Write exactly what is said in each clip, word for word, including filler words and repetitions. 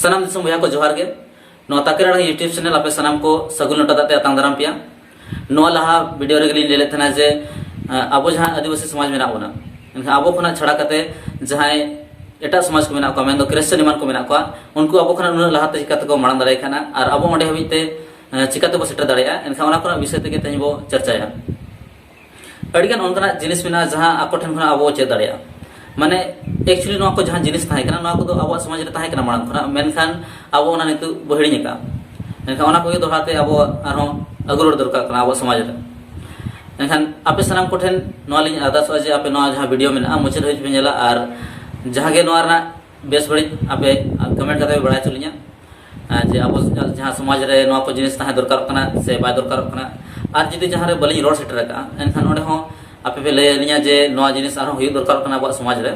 ᱥᱟᱱᱟᱢ ᱫᱤᱥᱚᱢ ᱵᱚᱭᱦᱟ ᱠᱚ ᱡᱚᱦᱟᱨ ᱜᱮ᱾ ᱱᱚᱣᱟ ᱛᱟᱠᱮᱨ ᱟᱲᱟᱝ YouTube channel ᱟᱯᱮ ᱥᱟᱱᱟᱢ ᱠᱚ ᱥᱟᱹᱜᱩᱱ ᱞᱚᱴᱟ ᱫᱟᱜ ᱛᱮ ᱟᱛᱟᱝ ᱫᱟᱨᱟᱢ ᱯᱮᱭᱟ᱾ ᱱᱚᱣᱟ ᱞᱟᱦᱟ video ᱨᱮᱜᱮ ᱞᱤᱧ ᱞᱟᱹᱭ ᱞᱮᱫ ᱛᱟᱦᱮᱱᱟ ᱡᱮ, ᱟᱸ, ᱟᱵᱚ ᱡᱟᱦᱟᱸ ᱟᱹᱫᱤᱵᱟᱹᱥᱤ ᱥᱚᱢᱟᱡᱽ ᱢᱮᱱᱟᱜ ᱵᱚᱱᱟ, ᱮᱱᱠᱷᱟᱱ ᱟᱵᱚ ᱠᱷᱚᱱᱟᱜ ᱪᱷᱟᱲᱟ ᱠᱟᱛᱮ ᱡᱟᱦᱟᱸᱭ ᱮᱴᱟᱜ ᱥᱚᱢᱟᱡᱽ ᱠᱚ ᱢᱮᱱᱟᱜ ᱠᱚᱣᱟ, ᱢᱮᱱᱫᱚ ᱠᱷᱨᱤᱥᱴᱟᱱ ᱮᱢᱟᱱ ᱠᱚ ᱢᱮᱱᱟᱜ ᱠᱚᱣᱟ, ᱩᱱᱠᱩ ᱟᱵᱚ ᱠᱷᱚᱱᱟᱜ ᱩᱱᱟᱹᱜ ᱞᱟᱦᱟᱛᱮ ᱪᱤᱠᱟᱹ ᱛᱮᱠᱚ ᱢᱟᱲᱟᱝ ᱫᱟᱲᱮᱭᱟᱜ ᱠᱟᱱᱟ ᱟᱨ ᱟᱵᱚ ᱚᱸᱰᱮ ᱦᱟᱹᱵᱤᱡ ᱛᱮ, ᱟᱸ, ᱪᱤᱠᱟᱹ ᱛᱮᱵᱚ ᱥᱮᱴᱮᱨ ᱫᱟᱲᱮᱭᱟᱜᱼᱟ? ᱮᱱᱠᱷᱟᱱ ᱚᱱᱟ ᱠᱚᱨᱮᱱᱟᱜ ᱵᱤᱥᱚᱭ ᱛᱮᱜᱮ ᱛᱮᱦᱮᱧ ᱵᱚ ᱪᱟᱨᱪᱟᱭᱟ᱾ ᱟᱹᱰᱤᱜᱟᱱ ᱚᱱᱠᱟᱱᱟᱜ ᱡᱤᱱᱤᱥ ᱢᱮᱱᱟᱜᱼᱟ, ᱡᱟᱦᱟᱸ ᱟᱠᱚ ᱴᱷᱮᱱ ᱠᱷᱚᱱᱟᱜ ᱟᱵᱚ ᱵᱚ ᱪᱮᱫ ᱫᱟᱲᱮᱭᱟᱜᱼᱟ᱾ ᱢᱟᱱᱮ, actually ᱱᱚᱣᱟ ᱠᱚ ᱡᱟᱦᱟᱸ ᱡᱤᱱᱤᱥ ᱛᱟᱦᱮᱸ ᱠᱟᱱᱟ, ᱱᱚᱣᱟ ᱠᱚᱫᱚ ᱟᱵᱚᱣᱟᱜ ᱥᱚᱢᱟᱡᱽ ᱨᱮ ᱛᱟᱦᱮᱸ ᱠᱟᱱᱟ ᱢᱟᱲᱟᱝ ᱠᱷᱚᱱᱟᱜ, ᱢᱮᱱᱠᱷᱟᱱ ᱟᱵᱚ ᱚᱱᱟ ᱱᱤᱛᱚᱜ ᱵᱚ ᱦᱤᱲᱤᱧ ᱟᱠᱟᱫᱼᱟ᱾ ᱢᱮᱱᱠᱷᱟᱱ ᱚᱱᱟ ᱠᱚᱜᱮ ᱫᱚᱦᱲᱟ ᱛᱮ ᱟᱵᱚ ᱟᱨᱦᱚᱸ ᱟᱹᱜᱩ ᱨᱩᱣᱟᱹᱲ ᱫᱚᱨᱠᱟᱨ ᱠᱟᱱᱟ ᱟᱵᱚᱣᱟᱜ ᱥᱚᱢᱟᱡᱽ ᱨᱮ᱾ ᱮᱱᱠᱷᱟᱱ ᱟᱯᱮ ᱥᱟᱱᱟᱢ ᱠᱚᱴᱷᱮᱱ ᱱᱚᱣᱟ ᱞᱤᱧ ᱟᱨᱫᱟᱥᱚᱜᱼᱟ ᱡᱮ ᱟᱯᱮ ᱱᱚᱣᱟ ᱡᱟᱦᱟᱸ video ᱢᱮᱱᱟᱜᱼᱟ, ᱢᱩᱪᱟᱹᱫ ᱦᱟᱹᱵᱤᱡ ᱯᱮ ᱧᱮᱞᱟ ᱟᱨ ᱡᱟᱦᱟᱸ ᱜᱮ ᱱᱚᱣᱟ ᱨᱮᱱᱟᱜ ᱵᱮᱥ ᱵᱟᱹᱲᱤᱡ ᱟᱯᱮ comment ᱠᱟᱛᱮ ᱯᱮ ᱵᱟᱲᱟᱭ ᱦᱚᱪᱚ ᱞᱤᱧᱟ᱾ ᱟᱨ ᱡᱮ ᱟᱵᱚ ᱡᱟᱦᱟᱸ ᱥᱚᱢᱟᱡᱽ ᱨᱮ ᱱᱚᱣᱟ ᱠᱚ ᱡᱤᱱᱤᱥ ᱛᱟᱦᱮᱸ ᱫᱚᱨᱠᱟᱨᱚᱜ ᱠᱟᱱᱟ ᱥᱮ ᱵᱟᱭ ᱫᱚᱨᱠᱟᱨᱚᱜ ᱠᱟᱱᱟ, ᱟᱨ ᱡᱩᱫᱤ ᱡᱟᱦᱟᱸ ᱨᱮ ᱵᱟᱹᱞᱤᱧ ᱨᱚᱲ ᱥᱮᱴᱮᱨ ᱟᱠᱟᱫᱼᱟ, ᱮᱱᱠᱷᱟᱱ ᱚᱸᱰᱮ ᱦᱚᱸ ᱟᱯᱮ ᱯᱮ ᱞᱟᱹᱭ ᱟᱹᱞᱤᱧᱟ ᱡᱮ ᱱᱚᱣᱟ ᱡᱤᱱᱤᱥ ᱟᱨᱦᱚᱸ ᱦᱩᱭᱩᱜ ᱫᱚᱨᱠᱟᱨᱚᱜ ᱠᱟᱱᱟ ᱟᱵᱚᱣᱟᱜ ᱥᱚᱢᱟᱡᱽ ᱨᱮ,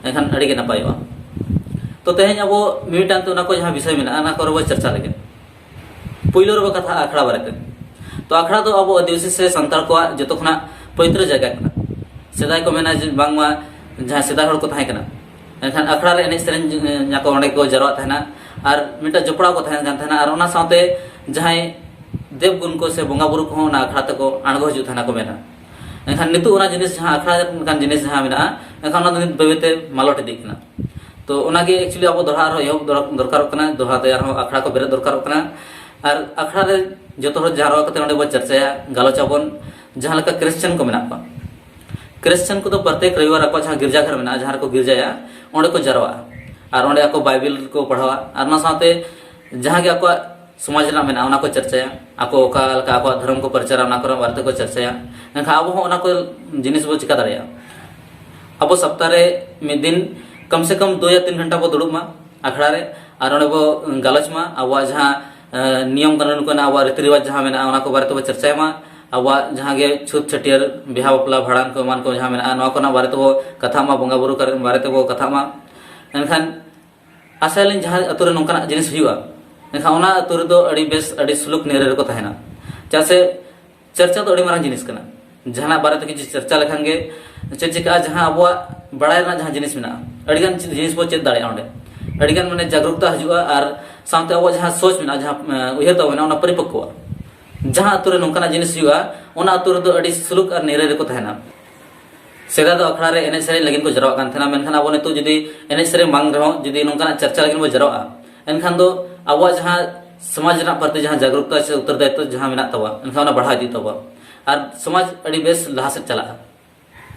ᱮᱱᱠᱷᱟᱱ ᱟᱹᱰᱤ ᱜᱮ ᱱᱟᱯᱟᱭᱚᱜᱼᱟ᱾ ᱛᱚ, ᱛᱮᱦᱮᱧ ᱟᱵᱚ ᱢᱤᱫᱴᱟᱝ ᱛᱮ ᱚᱱᱟ ᱠᱚ ᱡᱟᱦᱟᱸ ᱵᱤᱥᱚᱭ ᱢᱮᱱᱟᱜᱼᱟ, ᱚᱱᱟ ᱠᱚᱨᱮ ᱵᱚ ᱪᱟᱨᱪᱟ ᱞᱮᱜᱮ᱾ ᱯᱩᱭᱞᱩ ᱨᱮᱵᱚ ᱠᱟᱛᱷᱟᱜᱼᱟ ᱟᱠᱷᱲᱟ ᱵᱟᱨᱮᱛᱮ᱾ ᱛᱚ, ᱟᱠᱷᱲᱟ ᱫᱚ ᱟᱵᱚ ᱟᱹᱫᱤᱵᱟᱹᱥᱤ ᱥᱮ ᱥᱟᱱᱛᱟᱲ ᱠᱚᱣᱟᱜ ᱡᱚᱛᱚ ᱠᱷᱚᱱᱟᱜ ᱯᱚᱵᱤᱛᱨᱚ ᱡᱟᱭᱜᱟ ᱠᱟᱱᱟ᱾ ᱥᱮᱫᱟᱭ ᱠᱚ ᱢᱮᱱᱟ ᱡᱮ ᱵᱟᱝᱢᱟ ᱡᱟᱦᱟᱸᱭ ᱥᱮᱫᱟᱭ ᱦᱚᱲ ᱠᱚ ᱛᱟᱦᱮᱸ ᱠᱟᱱᱟ, ᱮᱱᱠᱷᱟᱱ ᱟᱠᱷᱲᱟ ᱨᱮ ᱮᱱᱮᱡ ᱥᱮᱨᱮᱧ ᱟᱠᱚ, ᱚᱸᱰᱮ ᱠᱚ ᱡᱟᱨᱣᱟᱜ ᱛᱟᱦᱮᱱᱟ ᱟᱨ ᱢᱤᱫᱴᱟᱝ ᱡᱚᱯᱲᱟᱣ ᱠᱚ ᱛᱟᱦᱮᱱ ᱠᱟᱱ ᱛᱟᱦᱮᱱᱟ᱾ ᱟᱨ ᱚᱱᱟ ᱥᱟᱶᱛᱮ ᱡᱟᱦᱟᱸᱭ ᱫᱮᱵ ᱜᱩᱱ ᱠᱚ ᱥᱮ ᱵᱚᱸᱜᱟ ᱵᱩᱨᱩ ᱠᱚᱦᱚᱸ ᱚᱱᱟ ᱟᱠᱷᱲᱟ ᱛᱮᱠᱚ ᱟᱬᱜᱚ ᱦᱤᱡᱩᱜ ᱛᱟᱦᱮᱱᱟ ᱠᱚ ᱢᱮᱱᱟ᱾ ᱮᱱᱠᱷᱟᱱ ᱱᱤᱛᱚᱜ ᱚᱱᱟ ᱡᱤᱱᱤᱥ, ᱡᱟᱦᱟᱸ ᱟᱠᱷᱲᱟ ᱞᱮᱠᱟᱱ ᱡᱤᱱᱤᱥ ᱡᱟᱦᱟᱸ ᱢᱮᱱᱟᱜᱼᱟ, ᱮᱱᱠᱷᱟᱱ ᱚᱱᱟ ᱫᱚ ᱱᱤᱛ ᱵᱟᱹᱭ ᱵᱟᱹᱭᱛᱮ ᱢᱟᱞᱚᱴ ᱤᱫᱤᱜ ᱠᱟᱱᱟ᱾ ᱛᱚ, ᱚᱱᱟᱜᱮ actually ᱟᱵᱚ ᱫᱚᱦᱲᱟ ᱟᱨᱦᱚᱸ ᱮᱦᱚᱵ ᱫᱚᱨ-, ᱫᱚᱨᱠᱟᱨᱚᱜ ᱠᱟᱱᱟ, ᱫᱚᱦᱲᱟ ᱛᱮ ᱟᱨᱦᱚᱸ ᱟᱠᱷᱲᱟ ᱠᱚ ᱵᱮᱨᱮᱫ ᱫᱚᱨᱠᱟᱨᱚᱜ ᱠᱟᱱᱟ᱾ ᱟᱨ ᱟᱠᱷᱲᱟ ᱨᱮ ᱡᱚᱛᱚ ᱦᱚᱲ ᱡᱟᱨᱣᱟ ᱠᱟᱛᱮ ᱚᱸᱰᱮ ᱵᱚ ᱪᱟᱨᱪᱟᱭᱟ, ᱜᱟᱞᱚᱪ ᱟᱵᱚᱱ᱾ ᱡᱟᱦᱟᱸ ᱞᱮᱠᱟ ᱠᱷᱨᱤᱥᱪᱟᱱ ᱠᱚ ᱢᱮᱱᱟᱜ ᱠᱚᱣᱟ, ᱠᱷᱨᱤᱥᱪᱟᱱ ᱠᱚᱫᱚ ᱯᱨᱚᱛᱮᱠ ᱨᱚᱵᱤᱵᱟᱨ ᱟᱠᱚᱣᱟᱜ ᱡᱟᱦᱟᱸ ᱜᱤᱨᱡᱟᱜᱷᱚᱨ ᱢᱮᱱᱟᱜᱼᱟ, ᱡᱟᱦᱟᱸ ᱨᱮᱠᱚ ᱜᱤᱨᱡᱟᱭᱟ, ᱚᱸᱰᱮ ᱠᱚ ᱡᱟᱨᱣᱟᱜᱼᱟ ᱟᱨ ᱚᱸᱰᱮ ᱟᱠᱚ ᱵᱟᱭᱵᱮᱞ ᱠᱚ ᱯᱟᱲᱦᱟᱣᱟ᱾ ᱟᱨ ᱚᱱᱟ ᱥᱟᱶᱛᱮ ᱡᱟᱦᱟᱸ ᱜᱮ ᱟᱠᱚᱣᱟᱜ ᱥᱚᱢᱟᱡᱽ ᱨᱮᱱᱟᱜ ᱢᱮᱱᱟᱜᱼᱟ, ᱚᱱᱟ ᱠᱚ ᱪᱟᱨᱪᱟᱭᱟ, ᱟᱠᱚ ᱚᱠᱟ ᱞᱮᱠᱟ ᱟᱠᱚᱣᱟᱜ ᱫᱷᱚᱨᱚᱢ ᱠᱚ ᱯᱨᱚᱪᱟᱨᱟ, ᱚᱱᱟ ᱠᱚᱨᱮᱱᱟᱜ ᱵᱟᱨᱮ ᱛᱮᱠᱚ ᱪᱟᱨᱪᱟᱭᱟ᱾ ᱮᱱᱠᱷᱟᱱ ᱟᱵᱚ ᱦᱚᱸ ᱚᱱᱟ ᱠᱚ ᱡᱤᱱᱤᱥ ᱵᱚ ᱪᱤᱠᱟ ᱫᱟᱲᱮᱭᱟᱜᱼᱟ᱾ ᱟᱵᱚ ᱥᱚᱯᱛᱟᱦᱚ ᱨᱮ ᱢᱤᱫ ᱫᱤᱱ ᱠᱚᱢ ᱥᱮ ᱠᱚᱢ ᱫᱩ ᱭᱟ ᱛᱤᱱ ᱜᱷᱚᱱᱴᱟ ᱵᱚ ᱫᱩᱲᱩᱵ ᱢᱟ ᱟᱠᱷᱲᱟ ᱨᱮ, ᱟᱨ ᱚᱸᱰᱮ ᱵᱚ ᱜᱟᱞᱚᱪ ᱢᱟ, ᱟᱵᱚᱣᱟᱜ ᱡᱟᱦᱟᱸ, ᱮ, ᱱᱤᱭᱚᱢ ᱠᱟᱹᱱᱩᱱ ᱠᱚ ᱢᱮᱱᱟᱜᱼᱟ, ᱟᱵᱚᱣᱟᱜ ᱨᱤᱛᱤ ᱨᱮᱣᱟᱡᱽ ᱡᱟᱦᱟᱸ ᱢᱮᱱᱟᱜᱼᱟ, ᱚᱱᱟ ᱠᱚ ᱵᱟᱨᱮ ᱛᱮᱵᱚ ᱪᱟᱨᱪᱟᱭ ᱢᱟ᱾ ᱟᱵᱚᱣᱟᱜ ᱡᱟᱦᱟᱸ ᱜᱮ ᱪᱷᱩᱛ, ᱪᱷᱟᱹᱴᱭᱟᱹᱨ, ᱵᱤᱦᱟ ᱵᱟᱯᱞᱟ, ᱵᱷᱟᱸᱰᱟᱱ ᱠᱚ ᱮᱢᱟᱱ ᱠᱚ ᱡᱟᱦᱟᱸ ᱢᱮᱱᱟᱜᱼᱟ, ᱱᱚᱣᱟ ᱠᱚᱨᱮᱱᱟᱜ ᱵᱟᱨᱮ ᱛᱮᱵᱚ ᱠᱟᱛᱷᱟᱜ ᱢᱟ, ᱵᱚᱸᱜᱟ ᱵᱩᱨᱩ ᱠᱚᱨᱮ ᱵᱟᱨᱮ ᱛᱮᱵᱚ ᱠᱟᱛᱷᱟᱜ ᱢᱟ᱾ ᱮᱱᱠᱷᱟᱱ ᱟᱥᱟᱭᱟᱞᱤᱧ ᱡᱟᱦᱟᱸ ᱟᱛᱳ ᱨᱮ ᱱᱚᱝᱠᱟᱱᱟᱜ ᱡᱤᱱᱤᱥ ᱦᱩᱭᱩᱜᱼᱟ, ᱮᱱᱠᱷᱟᱱ ᱚᱱᱟ ᱟᱛᱳ ᱨᱮᱫᱚ ᱟᱹᱰᱤ ᱵᱮᱥ, ᱟᱹᱰᱤ ᱥᱩᱞᱩᱠ ᱱᱤᱨᱟᱹᱭ ᱨᱮᱠᱚ ᱛᱟᱦᱮᱱᱟ᱾ ᱪᱮᱫᱟᱜ ᱥᱮ ᱪᱟᱨᱪᱟ ᱫᱚ ᱟᱹᱰᱤ ᱢᱟᱨᱟᱝ ᱡᱤᱱᱤᱥ ᱠᱟᱱᱟ᱾ ᱡᱟᱦᱟᱱᱟᱜ ᱵᱟᱨᱮ ᱛᱮ ᱠᱤᱪᱷᱩ ᱪᱟᱨᱪᱟ ᱞᱮᱠᱷᱟᱱ ᱜᱮ ᱪᱮᱫ ᱪᱤᱠᱟᱹᱜᱼᱟ, ᱡᱟᱦᱟᱸ ᱟᱵᱚᱣᱟᱜ ᱵᱟᱲᱟᱭ ᱨᱮᱱᱟᱜ ᱡᱟᱦᱟᱸ ᱡᱤᱱᱤᱥ ᱢᱮᱱᱟᱜᱼᱟ, ᱟᱹᱰᱤᱜᱟᱱ ᱪᱮᱫ ᱡᱤᱱᱤᱥ ᱵᱚ ᱪᱮᱫ ᱫᱟᱲᱮᱭᱟᱜᱼᱟ ᱚᱸᱰᱮ᱾ ᱟᱹᱰᱤᱜᱟᱱ ᱢᱟᱱᱮ ᱡᱟᱜᱽᱨᱩᱠᱛᱟ ᱦᱤᱡᱩᱜᱼᱟ, ᱟᱨ ᱥᱟᱶᱛᱮ ᱟᱵᱚᱣᱟᱜ ᱡᱟᱦᱟᱸ ᱥᱳᱪ ᱢᱮᱱᱟᱜᱼᱟ, ᱡᱟᱦᱟᱸ ᱮ, ᱩᱭᱦᱟᱹᱨ ᱛᱟᱵᱚ ᱢᱮᱱᱟᱜᱼᱟ, ᱚᱱᱟ ᱯᱚᱨᱤᱯᱚᱠᱠᱚᱜᱼᱟ᱾ ᱡᱟᱦᱟᱸ ᱟᱛᱳ ᱨᱮ ᱱᱚᱝᱠᱟᱱᱟᱜ ᱡᱤᱱᱤᱥ ᱦᱩᱭᱩᱜᱼᱟ, ᱚᱱᱟ ᱟᱛᱳ ᱨᱮᱫᱚ ᱟᱹᱰᱤ ᱥᱩᱞᱩᱠ ᱟᱨ ᱱᱤᱨᱟᱹᱭ ᱨᱮᱠᱚ ᱛᱟᱦᱮᱱᱟ᱾ ᱥᱮᱫᱟᱭ ᱫᱚ ᱟᱠᱷᱲᱟ ᱨᱮ ᱮᱱᱮᱡ ᱥᱮᱨᱮᱧ ᱞᱟᱹᱜᱤᱫ ᱠᱚ ᱡᱟᱨᱣᱟᱜ ᱠᱟᱱ ᱛᱟᱦᱮᱱᱟ, ᱢᱮᱱᱠᱷᱟᱱ ᱟᱵᱚ ᱱᱤᱛᱚᱜ ᱡᱩᱫᱤ ᱮᱱᱮᱡ ᱥᱮᱨᱮᱧ ᱵᱟᱝ ᱨᱮᱦᱚᱸ ᱡᱩᱫᱤ ᱱᱚᱝᱠᱟᱱᱟᱜ ᱪᱟᱨᱪᱟ ᱞᱟᱹᱜᱤᱫ ᱵᱚ ᱡᱟᱨᱣᱟᱜᱼᱟ, ᱮᱱᱠᱷᱟᱱ ᱫᱚ ᱟᱵᱚᱣᱟᱜ ᱡᱟᱦᱟᱸ ᱥᱚᱢᱟᱡᱽ ᱨᱮᱱᱟᱜ ᱯᱨᱚᱛᱤ ᱡᱟᱦᱟᱸ ᱡᱟᱜᱽᱨᱩᱠᱛᱟ ᱥᱮ ᱩᱛᱛᱚᱨ ᱫᱟᱭᱤᱛᱛᱚ ᱡᱟᱦᱟᱸ ᱢᱮᱱᱟᱜ ᱛᱟᱵᱚᱱᱟ, ᱮᱱᱠᱷᱟᱱ ᱚᱱᱟ ᱵᱟᱲᱦᱟᱣ ᱤᱫᱤᱜ ᱛᱟᱵᱚᱱᱟ ᱟᱨ ᱥᱚᱢᱟᱡᱽ ᱟᱹᱰᱤ ᱵᱮᱥ ᱞᱟᱦᱟ ᱥᱮᱫ ᱪᱟᱞᱟᱜᱼᱟ᱾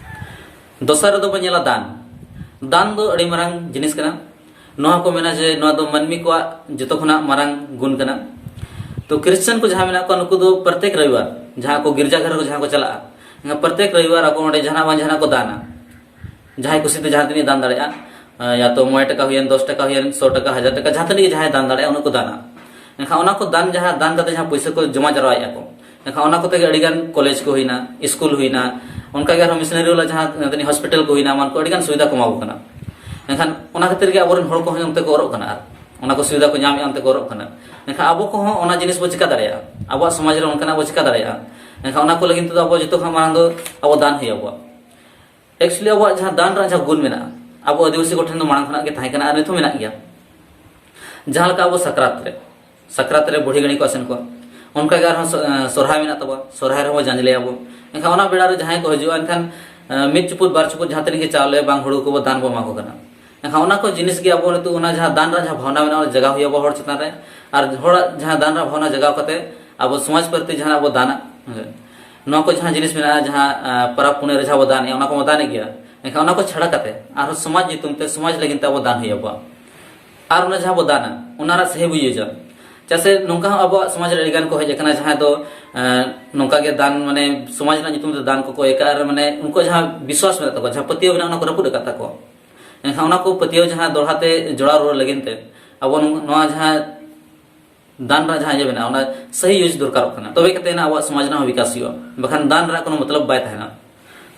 ᱫᱚᱥᱟᱨ ᱨᱮᱫᱚ ᱵᱚᱱ ᱧᱮᱞᱟ ᱫᱟᱱ᱾ ᱫᱟᱱ ᱫᱚ ᱟᱹᱰᱤ ᱢᱟᱨᱟᱝ ᱡᱤᱱᱤᱥ ᱠᱟᱱᱟ᱾ ᱱᱚᱣᱟ ᱠᱚ ᱢᱮᱱᱟ ᱡᱮ ᱱᱚᱣᱟ ᱫᱚ ᱢᱟᱹᱱᱢᱤ ᱠᱚᱣᱟᱜ ᱡᱚᱛᱚ ᱠᱷᱚᱱᱟᱜ ᱢᱟᱨᱟᱝ ᱜᱩᱱ ᱠᱟᱱᱟ᱾ ᱛᱚ ᱠᱨᱤᱥᱪᱟᱱ ᱠᱚ ᱡᱟᱦᱟᱸ ᱢᱮᱱᱟᱜ ᱠᱚᱣᱟ, ᱱᱩᱠᱩ ᱫᱚ ᱯᱨᱚᱛᱮᱠ ᱨᱚᱵᱤᱵᱟᱨ ᱡᱟᱦᱟᱸ ᱠᱚ ᱜᱤᱨᱡᱟ ᱜᱷᱚᱨ ᱠᱚ ᱡᱟᱦᱟᱸ ᱠᱚ ᱪᱟᱞᱟᱜᱼᱟ, ᱮᱱᱠᱷᱟᱱ ᱯᱨᱚᱛᱮᱠ ᱨᱚᱵᱤᱵᱟᱨ ᱟᱠᱚ ᱚᱸᱰᱮ ᱡᱟᱦᱟᱱᱟᱜ ᱵᱟᱝ ᱡᱟᱦᱟᱱᱟᱜ ᱠᱚ ᱫᱟᱱᱟ᱾ ᱡᱟᱦᱟᱸᱭ ᱠᱩᱥᱤᱛᱮ ᱡᱟᱦᱟᱸ ᱛᱤᱱᱟᱹᱜ ᱫᱟᱱ ᱫᱟᱲᱮᱭᱟᱜᱼᱟ, ᱮ, ᱭᱟ ᱛᱚ ᱢᱚᱬᱮ ᱴᱟᱠᱟ ᱦᱩᱭᱮᱱ, ᱫᱚᱥ ᱴᱟᱠᱟ ᱦᱩᱭᱮᱱ, ᱥᱚ ᱴᱟᱠᱟ, ᱦᱟᱡᱟᱨ ᱴᱟᱠᱟ, ᱡᱟᱦᱟᱸ ᱛᱤᱱᱟᱹᱜ ᱜᱮ ᱡᱟᱦᱟᱸᱭ ᱫᱟᱱ ᱫᱟᱲᱮᱭᱟᱜᱼᱟ, ᱩᱱᱟᱹᱜ ᱠᱚ ᱫᱟᱱᱟ᱾ ᱮᱱᱠᱷᱟᱱ ᱚᱱᱟ ᱠᱚ ᱫᱟᱱ, ᱡᱟᱦᱟᱸ ᱫᱟᱱ ᱠᱟᱛᱮ ᱡᱟᱦᱟᱸ ᱯᱩᱭᱥᱟᱹ ᱠᱚ ᱡᱚᱢᱟ ᱡᱟᱨᱣᱟᱭᱮᱫᱼᱟ ᱠᱚ, ᱮᱱᱠᱷᱟᱱ ᱚᱱᱟ ᱠᱚᱛᱮ ᱜᱮ ᱟᱹᱰᱤᱜᱟᱱ ᱠᱚᱞᱮᱡᱽ ᱠᱚ ᱦᱩᱭᱱᱟ, ᱥᱠᱩᱞ ᱦᱩᱭᱱᱟ, ᱚᱱᱠᱟᱜᱮ ᱟᱨᱦᱚᱸ ᱢᱤᱥᱚᱱᱟᱨᱤ ᱵᱟᱞᱟ ᱡᱟᱦᱟᱸ ᱛᱤᱱᱟᱹᱜ ᱦᱚᱥᱯᱤᱴᱟᱞ ᱠᱚ ᱦᱩᱭᱱᱟ, ᱮᱢᱟᱱ ᱠᱚ ᱟᱹᱰᱤᱜᱟᱱ ᱥᱩᱵᱤᱫᱷᱟ ᱠᱚ ᱮᱢᱟ ᱠᱚ ᱠᱟᱱᱟ᱾ ᱮᱱᱠᱷᱟᱱ ᱚᱱᱟ ᱠᱷᱟᱹᱛᱤᱨ ᱜᱮ ᱟᱵᱚᱨᱮᱱ ᱦᱚᱲ ᱠᱚᱦᱚᱸ ᱚᱱᱛᱮ ᱠᱚ ᱚᱨᱚᱜ ᱠᱟᱱᱟ, ᱟᱨ ᱚᱱᱟ ᱠᱚ ᱥᱩᱵᱤᱫᱷᱟ ᱠᱚ ᱧᱟᱢᱮᱫᱼᱟ, ᱚᱱᱛᱮ ᱠᱚ ᱚᱨᱚᱜ ᱠᱟᱱᱟ᱾ ᱮᱱᱠᱷᱟᱱ ᱟᱵᱚ ᱠᱚᱦᱚᱸ ᱚᱱᱟ ᱡᱤᱱᱤᱥ ᱵᱚ ᱪᱤᱠᱟ ᱫᱟᱲᱮᱭᱟᱜᱼᱟ, ᱟᱵᱚᱣᱟᱜ ᱥᱚᱢᱟᱡᱽ ᱨᱮ ᱚᱱᱠᱟᱱᱟᱜ ᱵᱚ ᱪᱤᱠᱟ ᱫᱟᱲᱮᱭᱟᱜᱼᱟ᱾ ᱮᱱᱠᱷᱟᱱ ᱚᱱᱟ ᱠᱚ ᱞᱟᱹᱜᱤᱫ ᱛᱮᱫᱚ ᱟᱵᱚ ᱡᱚᱛᱚ ᱠᱷᱚᱱ ᱢᱟᱲᱟᱝ ᱫᱚ ᱟᱵᱚ ᱫᱟᱱ ᱦᱩᱭ ᱟᱵᱚᱣᱟ᱾ ᱮᱠᱪᱩᱭᱮᱞᱤ ᱟᱵᱚᱣᱟᱜ ᱡᱟᱦᱟᱸ ᱫᱟᱱ ᱨᱮᱱᱟᱜ ᱡᱟᱦᱟᱸ ᱜᱩᱱ ᱢᱮᱱᱟᱜᱼᱟ, ᱟᱵᱚ ᱟᱹᱫᱤᱵᱟᱹᱥᱤ ᱠᱚᱴᱷᱮᱱ ᱫᱚ ᱢᱟᱲᱟᱝ ᱠᱷᱚᱱᱟᱜ ᱜᱮ ᱛᱟᱦᱮᱸ ᱠᱟᱱᱟ ᱟᱨ ᱱᱤᱛ ᱦᱚᱸ ᱢᱮᱱᱟᱜ ᱜᱮᱭᱟ᱾ ᱡᱟᱦᱟᱸ ᱞᱮᱠᱟ ᱟᱵᱚ ᱥᱟᱠᱨᱟᱛ ᱨᱮ, ᱥᱟᱠᱨᱟᱛ ᱨᱮ ᱵᱩᱲᱦᱤ ᱜᱟᱹᱲᱤ ᱠᱚ ᱟᱥᱮᱱ ᱠᱚᱣᱟ, ᱚᱱᱠᱟᱜᱮ ᱟᱨᱦᱚᱸ ᱥᱚ-, ᱮᱸ, ᱥᱚᱨᱦᱟᱭ ᱢᱮᱱᱟᱜ ᱛᱟᱵᱚᱱᱟ, ᱥᱚᱨᱦᱟᱭ ᱨᱮᱦᱚᱸ ᱵᱚ ᱡᱟᱸᱡᱽᱞᱮᱭᱟᱵᱚ᱾ ᱮᱱᱠᱷᱟᱱ ᱚᱱᱟ ᱵᱮᱲᱟ ᱨᱮ ᱡᱟᱦᱟᱸᱭ ᱠᱚ ᱦᱤᱡᱩᱜᱼᱟ, ᱮᱱᱠᱷᱟᱱ, ᱮᱸ, ᱢᱤᱫ ᱪᱩᱯᱩᱫ ᱵᱟᱨ ᱪᱩᱯᱩᱫ ᱡᱟᱦᱟᱸ ᱛᱤᱱᱟᱹᱜ ᱜᱮ ᱪᱟᱣᱞᱮ ᱵᱟᱝ ᱦᱩᱲᱩ ᱠᱚᱵᱚ ᱫᱟᱱ ᱵᱚ ᱮᱢᱟ ᱠᱚ ᱠᱟᱱᱟ᱾ ᱮᱱᱠᱷᱟᱱ ᱚᱱᱟ ᱠᱚ ᱡᱤᱱᱤᱥ ᱜᱮ ᱟᱵᱚ ᱱᱤᱛᱚᱜ ᱚᱱᱟ ᱡᱟᱦᱟᱸ ᱫᱟᱱ ᱨᱮᱱᱟᱜ ᱡᱟᱦᱟᱸ ᱵᱷᱟᱵᱽᱱᱟ ᱢᱮᱱᱟᱜᱼᱟ, ᱚᱱᱟ ᱡᱟᱜᱟᱣ ᱦᱩᱭᱩᱜᱼᱟ ᱟᱵᱚ ᱦᱚᱲ ᱪᱮᱛᱟᱱ ᱨᱮ᱾ ᱟᱨ ᱦᱚᱲᱟᱜ ᱡᱟᱦᱟᱸ ᱫᱟᱱ ᱨᱮᱱᱟᱜ ᱵᱷᱟᱵᱽᱱᱟ ᱡᱟᱜᱟᱣ ᱠᱟᱛᱮ ᱟᱵᱚ ᱥᱚᱢᱟᱡᱽ ᱯᱨᱚᱛᱤ ᱡᱟᱦᱟᱱᱟᱜ ᱵᱚ ᱫᱟᱱᱟ, ᱦᱮᱸ᱾ ᱱᱚᱣᱟ ᱠᱚ ᱡᱟᱦᱟᱸ ᱡᱤᱱᱤᱥ ᱢᱮᱱᱟᱜᱼᱟ, ᱡᱟᱦᱟᱸ, ᱟᱸ, ᱯᱚᱨᱚᱵᱽ ᱯᱩᱱᱟᱹᱭ ᱨᱮ ᱡᱟᱦᱟᱸ ᱵᱚ ᱫᱟᱱᱮᱜᱼᱟ, ᱚᱱᱟ ᱠᱚᱵᱚ ᱫᱟᱱᱮᱜ ᱜᱮᱭᱟ᱾ ᱮᱱᱠᱷᱟᱱ ᱚᱱᱟ ᱠᱚ ᱪᱷᱟᱲᱟ ᱠᱟᱛᱮ ᱟᱨᱦᱚᱸ ᱥᱚᱢᱟᱡᱽ ᱧᱩᱛᱩᱢ ᱛᱮ, ᱥᱚᱢᱟᱡᱽ ᱞᱟᱹᱜᱤᱫ ᱛᱮ ᱟᱵᱚ ᱫᱟᱱ ᱦᱩᱭ ᱟᱵᱚᱣᱟ᱾ ᱟᱨ ᱚᱱᱟ ᱡᱟᱦᱟᱸ ᱵᱚ ᱫᱟᱱᱟ, ᱚᱱᱟ ᱨᱮᱱᱟᱜ ᱥᱟᱹᱦᱤ ᱵᱚ ᱤᱭᱩᱡᱟ᱾ ᱪᱮᱫᱟᱜ ᱥᱮ ᱱᱚᱝᱠᱟ ᱦᱚᱸ ᱟᱵᱚᱣᱟᱜ ᱥᱚᱢᱟᱡᱽ ᱨᱮ ᱟᱹᱰᱤ ᱜᱟᱱ ᱠᱚ ᱦᱮᱡ ᱟᱠᱟᱱᱟ, ᱡᱟᱦᱟᱸᱭ ᱫᱚ, ᱮᱸ, ᱱᱚᱝᱠᱟ ᱜᱮ ᱫᱟᱱ, ᱢᱟᱱᱮ, ᱥᱚᱢᱟᱡᱽ ᱨᱮᱱᱟᱜ ᱧᱩᱛᱩᱢ ᱛᱮ ᱫᱟᱱ ᱠᱚᱠᱚ ᱤᱭᱟᱹ ᱠᱟᱜᱼᱟ, ᱟᱨ, ᱢᱟᱱᱮ, ᱩᱱᱠᱩᱣᱟᱜ ᱡᱟᱦᱟᱸ ᱵᱤᱥᱣᱟᱥ ᱢᱮᱱᱟᱜ ᱛᱟᱠᱚᱣᱟ, ᱡᱟᱦᱟᱸ ᱯᱟᱹᱛᱭᱟᱹᱣ ᱢᱮᱱᱟᱜᱼᱟ, ᱚᱱᱟ ᱠᱚ ᱨᱟᱹᱯᱩᱫ ᱟᱠᱟᱫ ᱛᱟᱠᱚᱣᱟ᱾ ᱮᱱᱠᱷᱟᱱ ᱚᱱᱟ ᱠᱚ ᱯᱟᱹᱛᱭᱟᱹᱣ ᱡᱟᱦᱟᱸ ᱫᱚᱦᱲᱟ ᱛᱮ ᱡᱚᱲᱟᱣ ᱨᱩᱣᱟᱹᱲ ᱞᱟᱹᱜᱤᱫ ᱛᱮ ᱟᱵᱚ ᱱᱚ-, ᱱᱚᱣᱟ ᱡᱟᱦᱟᱸ ᱫᱟᱱ ᱨᱮᱱᱟᱜ ᱡᱟᱦᱟᱸ ᱤᱭᱟᱹ ᱢᱮᱱᱟᱜᱼᱟ, ᱚᱱᱟ ᱥᱟᱹᱦᱤ ᱤᱭᱩᱡᱽ ᱫᱚᱨᱠᱟᱨᱚᱜ ᱠᱟᱱᱟ, ᱛᱚᱵᱮ ᱠᱟᱛᱮ ᱮᱱᱟ ᱟᱵᱚᱣᱟᱜ ᱥᱚᱢᱟᱡᱽ ᱨᱮᱱᱟᱜ ᱦᱚᱸ ᱵᱤᱠᱟᱥ ᱦᱩᱭᱩᱜᱼᱟ, ᱵᱟᱠᱷᱟᱱ ᱫᱟᱱ ᱨᱮᱱᱟᱜ ᱠᱳᱱᱳ ᱢᱚᱛᱞᱚᱵ ᱵᱟᱭ ᱛᱟᱦᱮᱱᱟ᱾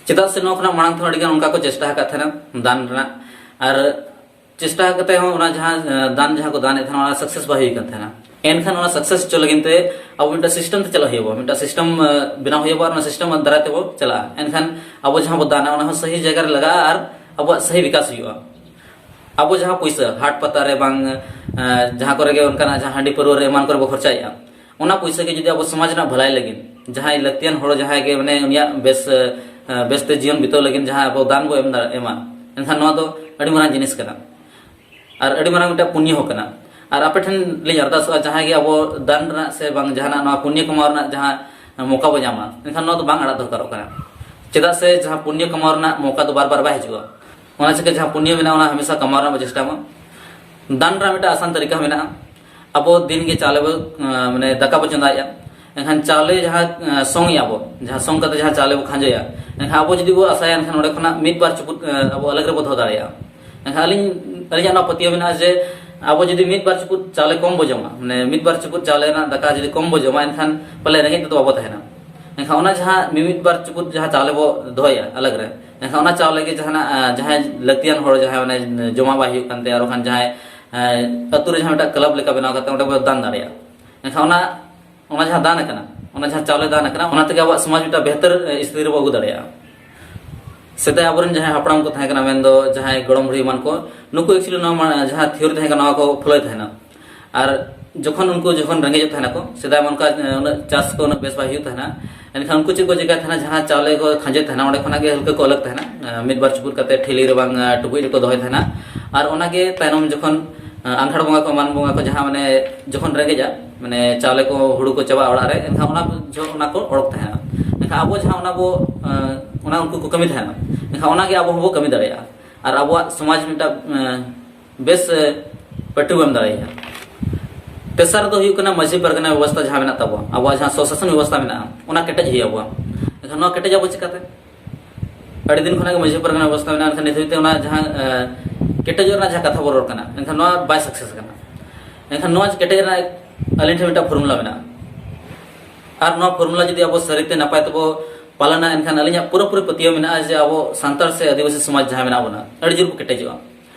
ᱪᱮᱫᱟᱜ ᱥᱮ ᱱᱚᱣᱟ ᱠᱷᱚᱱᱟᱜ ᱢᱟᱲᱟᱝ ᱛᱮᱦᱚᱸ ᱟᱹᱰᱤᱜᱟᱱ ᱚᱱᱠᱟ ᱠᱚ ᱪᱮᱥᱴᱟ ᱟᱠᱟᱫ ᱛᱟᱦᱮᱱᱟ ᱫᱟᱱ ᱨᱮᱱᱟᱜ, ᱟᱨ ᱪᱮᱥᱴᱟ ᱠᱟᱛᱮ ᱦᱚᱸ ᱚᱱᱟ ᱡᱟᱦᱟᱸ, ᱮ, ᱫᱟᱱ ᱡᱟᱦᱟᱸ ᱠᱚ ᱫᱟᱱᱮᱫ ᱛᱟᱦᱮᱱᱟ, ᱚᱱᱟ ᱥᱟᱠᱥᱮᱥ ᱵᱟᱭ ᱦᱩᱭ ᱠᱟᱱ ᱛᱟᱦᱮᱱᱟ᱾ ᱮᱱᱠᱷᱟᱱ ᱚᱱᱟ ᱥᱟᱠᱥᱮᱥ ᱦᱚᱪᱚ ᱞᱟᱹᱜᱤᱫ ᱛᱮ ᱟᱵᱚ ᱢᱤᱫᱴᱟᱝ ᱥᱤᱥᱴᱮᱢ ᱛᱮ ᱪᱟᱞᱟᱜ ᱦᱩᱭᱩᱜᱼᱟ, ᱢᱤᱫᱴᱟᱝ ᱥᱤᱥᱴᱮᱢ, ᱮ, ᱵᱮᱱᱟᱣ ᱦᱩᱭᱩᱜᱼᱟ, ᱟᱨ ᱚᱱᱟ ᱥᱤᱥᱴᱮᱢ ᱫᱟᱨᱟᱭ ᱛᱮᱵᱚ ᱪᱟᱞᱟᱜᱼᱟ᱾ ᱮᱱᱠᱷᱟᱱ ᱟᱵᱚ ᱡᱟᱦᱟᱸ ᱵᱚ ᱫᱟᱱᱟ, ᱚᱱᱟ ᱦᱚᱸ ᱥᱟᱹᱦᱤ ᱡᱟᱭᱜᱟ ᱨᱮ ᱞᱟᱜᱟᱜᱼᱟ ᱟᱨ ᱟᱵᱚᱣᱟᱜ ᱥᱟᱹᱦᱤ ᱵᱤᱠᱟᱥ ᱦᱩᱭᱩᱜᱼᱟ᱾ ᱟᱵᱚ ᱡᱟᱦᱟᱸ ᱯᱩᱭᱥᱟᱹ ᱦᱟᱴ ᱯᱟᱛᱟ ᱨᱮ ᱵᱟᱝ, ᱮ, ᱡᱟᱦᱟᱸ ᱠᱚᱨᱮ ᱜᱮ ᱚᱱᱠᱟᱱᱟᱜ ᱡᱟᱦᱟᱸ ᱦᱟᱺᱰᱤ ᱯᱟᱹᱨᱣᱟᱹ ᱨᱮ ᱮᱢᱟᱱ ᱠᱚᱨᱮ ᱵᱚ ᱠᱷᱚᱨᱪᱟᱭᱮᱫᱼᱟ, ᱚᱱᱟ ᱯᱩᱭᱥᱟᱹ ᱜᱮ ᱡᱩᱫᱤ ᱟᱵᱚ ᱥᱚᱢᱟᱡᱽ ᱨᱮᱱᱟᱜ ᱵᱷᱟᱹᱞᱟᱹᱭ ᱞᱟᱹᱜᱤᱫ, ᱡᱟᱦᱟᱸᱭ ᱞᱟᱹᱠᱛᱤᱭᱟᱱ ᱦᱚᱲ ᱡᱟᱦᱟᱸᱭ ᱜᱮ ᱢᱟᱱᱮ ᱩᱱᱤᱭᱟᱜ ᱵᱮᱥ, ᱮ, ᱵᱮᱥᱛᱮ ᱡᱤᱭᱚᱱ ᱵᱤᱛᱟᱹᱣ ᱞᱟᱹᱜᱤᱫ ᱡᱟᱦᱟᱸ ᱟᱵᱚ ᱫᱟᱱ ᱵᱚ ᱮᱢ ᱫᱟᱲᱮ-, ᱮᱢᱟ, ᱮᱱᱠᱷᱟᱱ ᱱᱚᱣᱟ ᱫᱚ ᱟᱹᱰᱤ ᱢᱟᱨᱟᱝ ᱡᱤᱱᱤᱥ ᱠᱟᱱᱟ᱾ ᱟᱨ ᱟᱹᱰᱤ ᱢᱟᱨᱟᱝ ᱢᱤᱫᱴᱟᱝ ᱯᱩᱱᱭᱟᱹ ᱦᱚᱸ ᱠᱟᱱᱟ᱾ ᱟᱨ ᱟᱯᱮ ᱴᱷᱮᱱ ᱞᱤᱧ ᱟᱨᱫᱟᱥᱚᱜᱼᱟ, ᱡᱟᱦᱟᱸᱭ ᱜᱮ ᱟᱵᱚ ᱫᱟᱱ ᱨᱮᱱᱟᱜ ᱥᱮ ᱵᱟᱝ ᱡᱟᱦᱟᱱᱟᱜ ᱱᱚᱣᱟ ᱯᱩᱱᱭᱟᱹ ᱠᱟᱢᱟᱣ ᱨᱮᱱᱟᱜ ᱡᱟᱦᱟᱸ ᱢᱚᱠᱟ ᱵᱚ ᱧᱟᱢᱟ, ᱮᱱᱠᱷᱟᱱ ᱱᱚᱣᱟ ᱫᱚ ᱵᱟᱝ ᱟᱲᱟᱜ ᱫᱚᱨᱠᱟᱨᱚᱜ ᱠᱟᱱᱟ᱾ ᱪᱮᱫᱟᱜ ᱥᱮ ᱡᱟᱦᱟᱸ ᱯᱩᱱᱭᱟᱹ ᱠᱟᱢᱟᱣ ᱨᱮᱱᱟᱜ ᱢᱚᱠᱟ ᱫᱚ ᱵᱟᱨ ᱵᱟᱨ ᱵᱟᱭ ᱦᱤᱡᱩᱜᱼᱟ᱾ ᱚᱱᱟ ᱪᱤᱠᱟᱹ ᱡᱟᱦᱟᱸ ᱯᱩᱱᱭᱟᱹ ᱢᱮᱱᱟᱜᱼᱟ, ᱚᱱᱟ ᱦᱟᱢᱮᱥᱟ ᱠᱟᱢᱟᱣ ᱨᱮᱱᱟᱜ ᱵᱚ ᱪᱮᱥᱴᱟ ᱢᱟ᱾ ᱫᱟᱱ ᱨᱮᱱᱟᱜ ᱢᱤᱫᱴᱟᱝ ᱟᱥᱟᱱ ᱛᱟᱹᱨᱤᱠᱟ ᱢᱮᱱᱟᱜᱼᱟ᱾ ᱟᱵᱚ ᱫᱤᱱ ᱜᱮ ᱪᱟᱣᱞᱮ ᱵᱚ, ᱟᱸ, ᱢᱟᱱᱮ ᱫᱟᱠᱟ ᱵᱚ ᱪᱚᱸᱫᱟᱭᱮᱫᱼᱟ, ᱮᱱᱠᱷᱟᱱ ᱪᱟᱣᱞᱮ ᱡᱟᱦᱟᱸ, ᱟᱸ, ᱥᱚᱝ ᱮᱫᱼᱟ ᱵᱚ, ᱡᱟᱦᱟᱸ ᱥᱚᱝ ᱠᱟᱛᱮ ᱡᱟᱦᱟᱸ ᱪᱟᱣᱞᱮ ᱵᱚ ᱠᱷᱟᱸᱡᱚᱭᱟ, ᱮᱱᱠᱷᱟᱱ ᱟᱵᱚ ᱡᱩᱫᱤ ᱵᱚ ᱟᱥᱟᱭᱟ, ᱮᱱᱠᱷᱟᱱ ᱚᱸᱰᱮ ᱠᱷᱚᱱᱟᱜ ᱢᱤᱫ ᱵᱟᱨ ᱪᱩᱯᱩᱫ, ᱟᱸ, ᱟᱵᱚ ᱟᱞᱟᱜᱽ ᱨᱮᱵᱚ ᱫᱚᱦᱚ ᱫᱟᱲᱮᱭᱟᱜᱼᱟ᱾ ᱮᱱᱠᱷᱟᱱ ᱟᱹᱞᱤᱧ, ᱟᱹᱞᱤᱧᱟᱜ ᱱᱚᱣᱟ ᱯᱟᱹᱛᱭᱟᱹᱣ ᱢᱮᱱᱟᱜᱼᱟ ᱡᱮ ᱟᱵᱚ ᱡᱩᱫᱤ ᱢᱤᱫ ᱵᱟᱨ ᱪᱩᱯᱩᱫ ᱪᱟᱣᱞᱮ ᱠᱚᱢ ᱵᱚ ᱡᱚᱢᱟ, ᱢᱟᱱᱮ ᱢᱤᱫ ᱵᱟᱨ ᱪᱩᱯᱩᱫ ᱪᱟᱣᱞᱮ ᱨᱮᱱᱟᱜ ᱫᱟᱠᱟ ᱡᱩᱫᱤ ᱠᱚᱢ ᱵᱚ ᱡᱚᱢᱟ, ᱮᱱᱠᱷᱟᱱ ᱯᱟᱞᱮ ᱨᱮᱸᱜᱮᱡ ᱛᱮᱫᱚ ᱵᱟᱵᱚ ᱛᱟᱦᱮᱱᱟ᱾ ᱮᱱᱠᱷᱟᱱ ᱚᱱᱟ ᱡᱟᱦᱟᱸ ᱢᱤᱢᱤᱫ ᱵᱟᱨ ᱪᱩᱯᱩᱫ ᱡᱟᱦᱟᱸ ᱪᱟᱣᱞᱮ ᱵᱚ ᱫᱚᱦᱚᱭᱟ ᱟᱞᱟᱜᱽ ᱨᱮ, ᱮᱱᱠᱷᱟᱱ ᱚᱱᱟ ᱪᱟᱣᱞᱮ ᱜᱮ ᱡᱟᱦᱟᱱᱟᱜ, ᱟᱸ, ᱡᱟᱦᱟᱸᱭ ᱞᱟᱹᱠᱛᱤᱭᱟᱱ ᱦᱚᱲ ᱡᱟᱦᱟᱸᱭ ᱢᱟᱱᱮ ᱡᱚᱢᱟ ᱵᱟᱭ ᱦᱩᱭᱩᱜ ᱠᱟᱱ ᱛᱟᱭᱟ, ᱟᱨ ᱵᱟᱠᱷᱟᱱ ᱡᱟᱦᱟᱸᱭ, ᱟᱸ, ᱟᱹᱛᱩ ᱨᱮ ᱡᱟᱦᱟᱸ ᱢᱤᱫᱴᱟᱝ ᱠᱞᱟᱵᱽ ᱞᱮᱠᱟ ᱵᱮᱱᱟᱣ ᱠᱟᱛᱮ ᱚᱸᱰᱮ ᱵᱚ ᱫᱟᱱ ᱫᱟᱲᱮᱭᱟᱜᱼᱟ᱾ ᱮᱱᱠᱷᱟᱱ ᱚᱱᱟ, ᱚᱱᱟ ᱡᱟᱦᱟᱸ ᱫᱟᱱ ᱟᱠᱟᱱᱟ, ᱚᱱᱟ ᱡᱟᱦᱟᱸ ᱪᱟᱣᱞᱮ ᱫᱟᱱ ᱟᱠᱟᱱᱟ, ᱚᱱᱟ ᱛᱮᱜᱮ ᱟᱵᱚᱣᱟᱜ ᱥᱚᱢᱟᱡᱽ ᱢᱤᱫᱴᱟᱝ ᱵᱮᱦᱛᱚᱨ, ᱮ, ᱥᱛᱷᱤᱛᱤ ᱨᱮᱵᱚ ᱟᱹᱜᱩ ᱫᱟᱲᱮᱭᱟᱜᱼᱟ᱾ ᱥᱮᱫᱟᱭ ᱟᱵᱚᱨᱮᱱ ᱡᱟᱦᱟᱸᱭ ᱦᱟᱯᱲᱟᱢ ᱠᱚ ᱛᱟᱦᱮᱸ ᱠᱟᱱᱟ, ᱢᱮᱱᱫᱚ ᱡᱟᱦᱟᱸᱭ ᱜᱚᱲᱚᱢ ᱵᱩᱲᱦᱤ ᱮᱢᱟᱱ ᱠᱚ, ᱱᱩᱠᱩ actually ᱱᱚᱣᱟ ᱢᱟ-, ᱡᱟᱦᱟᱸ theory ᱛᱟᱦᱮᱸ ᱠᱟᱱᱟ, ᱱᱚᱣᱟ ᱠᱚ ᱯᱷᱚᱞᱳᱭ ᱛᱟᱦᱮᱱᱟ᱾ ᱟᱨ ᱡᱚᱠᱷᱚᱱ ᱩᱱᱠᱩ ᱡᱚᱠᱷᱚᱱ ᱨᱮᱸᱜᱮᱡᱚᱜ ᱛᱟᱦᱮᱱᱟ ᱠᱚ, ᱥᱮᱫᱟᱭ ᱢᱟ ᱚᱱᱠᱟ, ᱮ, ᱩᱱᱟᱹᱜ ᱪᱟᱥ ᱠᱚ ᱩᱱᱟᱹᱜ ᱵᱮᱥ ᱵᱟᱭ ᱦᱩᱭᱩᱜ ᱛᱟᱦᱮᱱᱟ, ᱮᱱᱠᱷᱟᱱ ᱩᱱᱠᱩ ᱪᱮᱫ ᱠᱚ ᱪᱮᱠᱟᱭ ᱛᱟᱦᱮᱱᱟ, ᱡᱟᱦᱟᱸ ᱪᱟᱣᱞᱮ ᱠᱚ ᱠᱷᱟᱸᱡᱚᱭ ᱛᱟᱦᱮᱱᱟ, ᱚᱸᱰᱮ ᱠᱷᱚᱱᱟᱜ ᱜᱮ ᱦᱟᱹᱞᱠᱟᱹ ᱠᱚ ᱟᱞᱟᱜᱽ ᱛᱟᱦᱮᱱᱟ, ᱮ, ᱢᱤᱫ ᱵᱟᱨ ᱪᱩᱯᱩᱫ ᱠᱟᱛᱮ ᱴᱷᱤᱞᱤ ᱨᱮ ᱵᱟᱝ, ᱮ, ᱴᱩᱠᱩᱡ ᱨᱮᱠᱚ ᱫᱚᱦᱚᱭ ᱛᱟᱦᱮᱱᱟ᱾ ᱟᱨ ᱚᱱᱟᱜᱮ ᱛᱟᱭᱱᱚᱢ ᱡᱚᱠᱷᱚᱱ, ᱮ, ᱟᱸᱜᱷᱟᱲ ᱵᱚᱸᱜᱟ ᱠᱚ, ᱮᱢᱟᱱ ᱵᱚᱸᱜᱟ ᱠᱚ, ᱡᱟᱦᱟᱸ ᱢᱟᱱᱮ ᱡᱚᱠᱷᱚᱱ ᱨᱮᱸᱜᱮᱡᱼᱟ, ᱢᱟᱱᱮ ᱪᱟᱣᱞᱮ ᱠᱚ, ᱦᱩᱲᱩ ᱠᱚ ᱪᱟᱵᱟᱜᱼᱟ ᱚᱲᱟᱜ ᱨᱮ, ᱮᱱᱠᱷᱟᱱ ᱚᱱᱟ ᱡᱚᱠᱷᱚᱱ ᱚᱱᱟ ᱠᱚ ᱚᱰᱚᱠ ᱛᱟᱦᱮᱱᱟ᱾ ᱮᱱᱠᱷᱟᱱ ᱟᱵᱚ ᱡᱟᱦᱟᱸ ᱚᱱᱟ ᱵᱚ, ᱮ, ᱚᱱᱟ ᱩᱱᱠᱩ ᱠᱚ ᱠᱟᱹᱢᱤ ᱛᱟᱦᱮᱱᱟ, ᱮᱱᱠᱷᱟᱱ ᱚᱱᱟᱜᱮ ᱟᱵᱚ ᱦᱚᱸᱵᱚ ᱠᱟᱹᱢᱤ ᱫᱟᱲᱮᱭᱟᱜᱼᱟ᱾ ᱟᱨ ᱟᱵᱚᱣᱟᱜ ᱥᱚᱢᱟᱡᱽ ᱢᱤᱫᱴᱟᱝ, ᱮ, ᱵᱮᱥ, ᱮ, ᱯᱟᱹᱴᱤ ᱵᱚ ᱮᱢ ᱫᱟᱲᱮᱭᱟᱜᱼᱟ᱾ ᱛᱮᱥᱟᱨ ᱫᱚ ᱦᱩᱭᱩᱜ ᱠᱟᱱᱟ ᱢᱟᱹᱡᱷᱤ ᱯᱟᱨᱜᱟᱱᱟ ᱵᱮᱵᱚᱥᱛᱷᱟ ᱡᱟᱦᱟᱸ ᱢᱮᱱᱟᱜ ᱛᱟᱵᱚᱱᱟ, ᱟᱵᱚᱣᱟᱜ ᱡᱟᱦᱟᱸ ᱥᱚᱥᱟᱥᱚᱱ ᱵᱮᱵᱚᱥᱛᱷᱟ ᱢᱮᱱᱟᱜᱼᱟ, ᱚᱱᱟ ᱠᱮᱴᱮᱡ ᱦᱩᱭᱩᱜ ᱟᱵᱚᱱᱟ᱾ ᱮᱱᱠᱷᱟᱱ ᱱᱚᱣᱟ ᱠᱮᱴᱮᱡ ᱟᱵᱚ ᱪᱤᱠᱟᱹᱛᱮ? ᱟᱹᱰᱤ ᱫᱤᱱ ᱠᱷᱚᱱᱟᱜ ᱜᱮ ᱢᱟᱹᱡᱷᱤ ᱯᱟᱨᱜᱟᱱᱟ ᱵᱮᱵᱚᱥᱛᱷᱟ ᱢᱮᱱᱟᱜᱼᱟ, ᱮᱱᱠᱷᱟᱱ ᱱᱤᱛ ᱦᱟᱹᱵᱤᱡ ᱛᱮ ᱚᱱᱟ ᱡᱟᱦᱟᱸ, ᱮ, ᱠᱮᱴᱮᱡᱚᱜ ᱨᱮᱱᱟᱜ ᱡᱟᱦᱟᱸ ᱠᱟᱛᱷᱟ ᱵᱚ ᱨᱚᱲ ᱠᱟᱱᱟ, ᱮᱱᱠᱷᱟᱱ ᱱᱚᱣᱟ ᱵᱟᱭ success ᱠᱟᱱᱟ᱾ ᱮᱱᱠᱷᱟᱱ ᱱᱚᱣᱟ ᱠᱮᱴᱮᱡ ᱨᱮᱱᱟᱜ ᱟᱹᱞᱤᱧ ᱴᱷᱮᱱ ᱢᱤᱫᱴᱟᱝ formula ᱢᱮᱱᱟᱜᱼᱟ᱾ ᱟᱨ ᱱᱚᱣᱟ formula ᱡᱩᱫᱤ ᱟᱵᱚ ᱥᱟᱹᱨᱤᱛᱮ ᱱᱟᱯᱟᱭ ᱛᱮᱵᱚ ᱯᱟᱞᱚᱱᱟ, ᱮᱱᱠᱷᱟᱱ ᱟᱹᱞᱤᱧᱟᱜ ᱯᱩᱨᱟᱹᱯᱩᱨᱤ ᱯᱟᱹᱛᱭᱟᱹᱣ ᱢᱮᱱᱟᱜᱼᱟ ᱡᱮ ᱟᱵᱚ ᱥᱟᱱᱛᱟᱲ ᱥᱮ ᱟᱹᱫᱤᱵᱟᱹᱥᱤ ᱥᱚᱢᱟᱡᱽ ᱡᱟᱦᱟᱸ ᱢᱮᱱᱟᱜ ᱵᱚᱱᱟ, ᱟᱹᱰᱤ ᱡᱳᱨ ᱵᱚ ᱠᱮᱴᱮᱡᱚᱜᱼᱟ᱾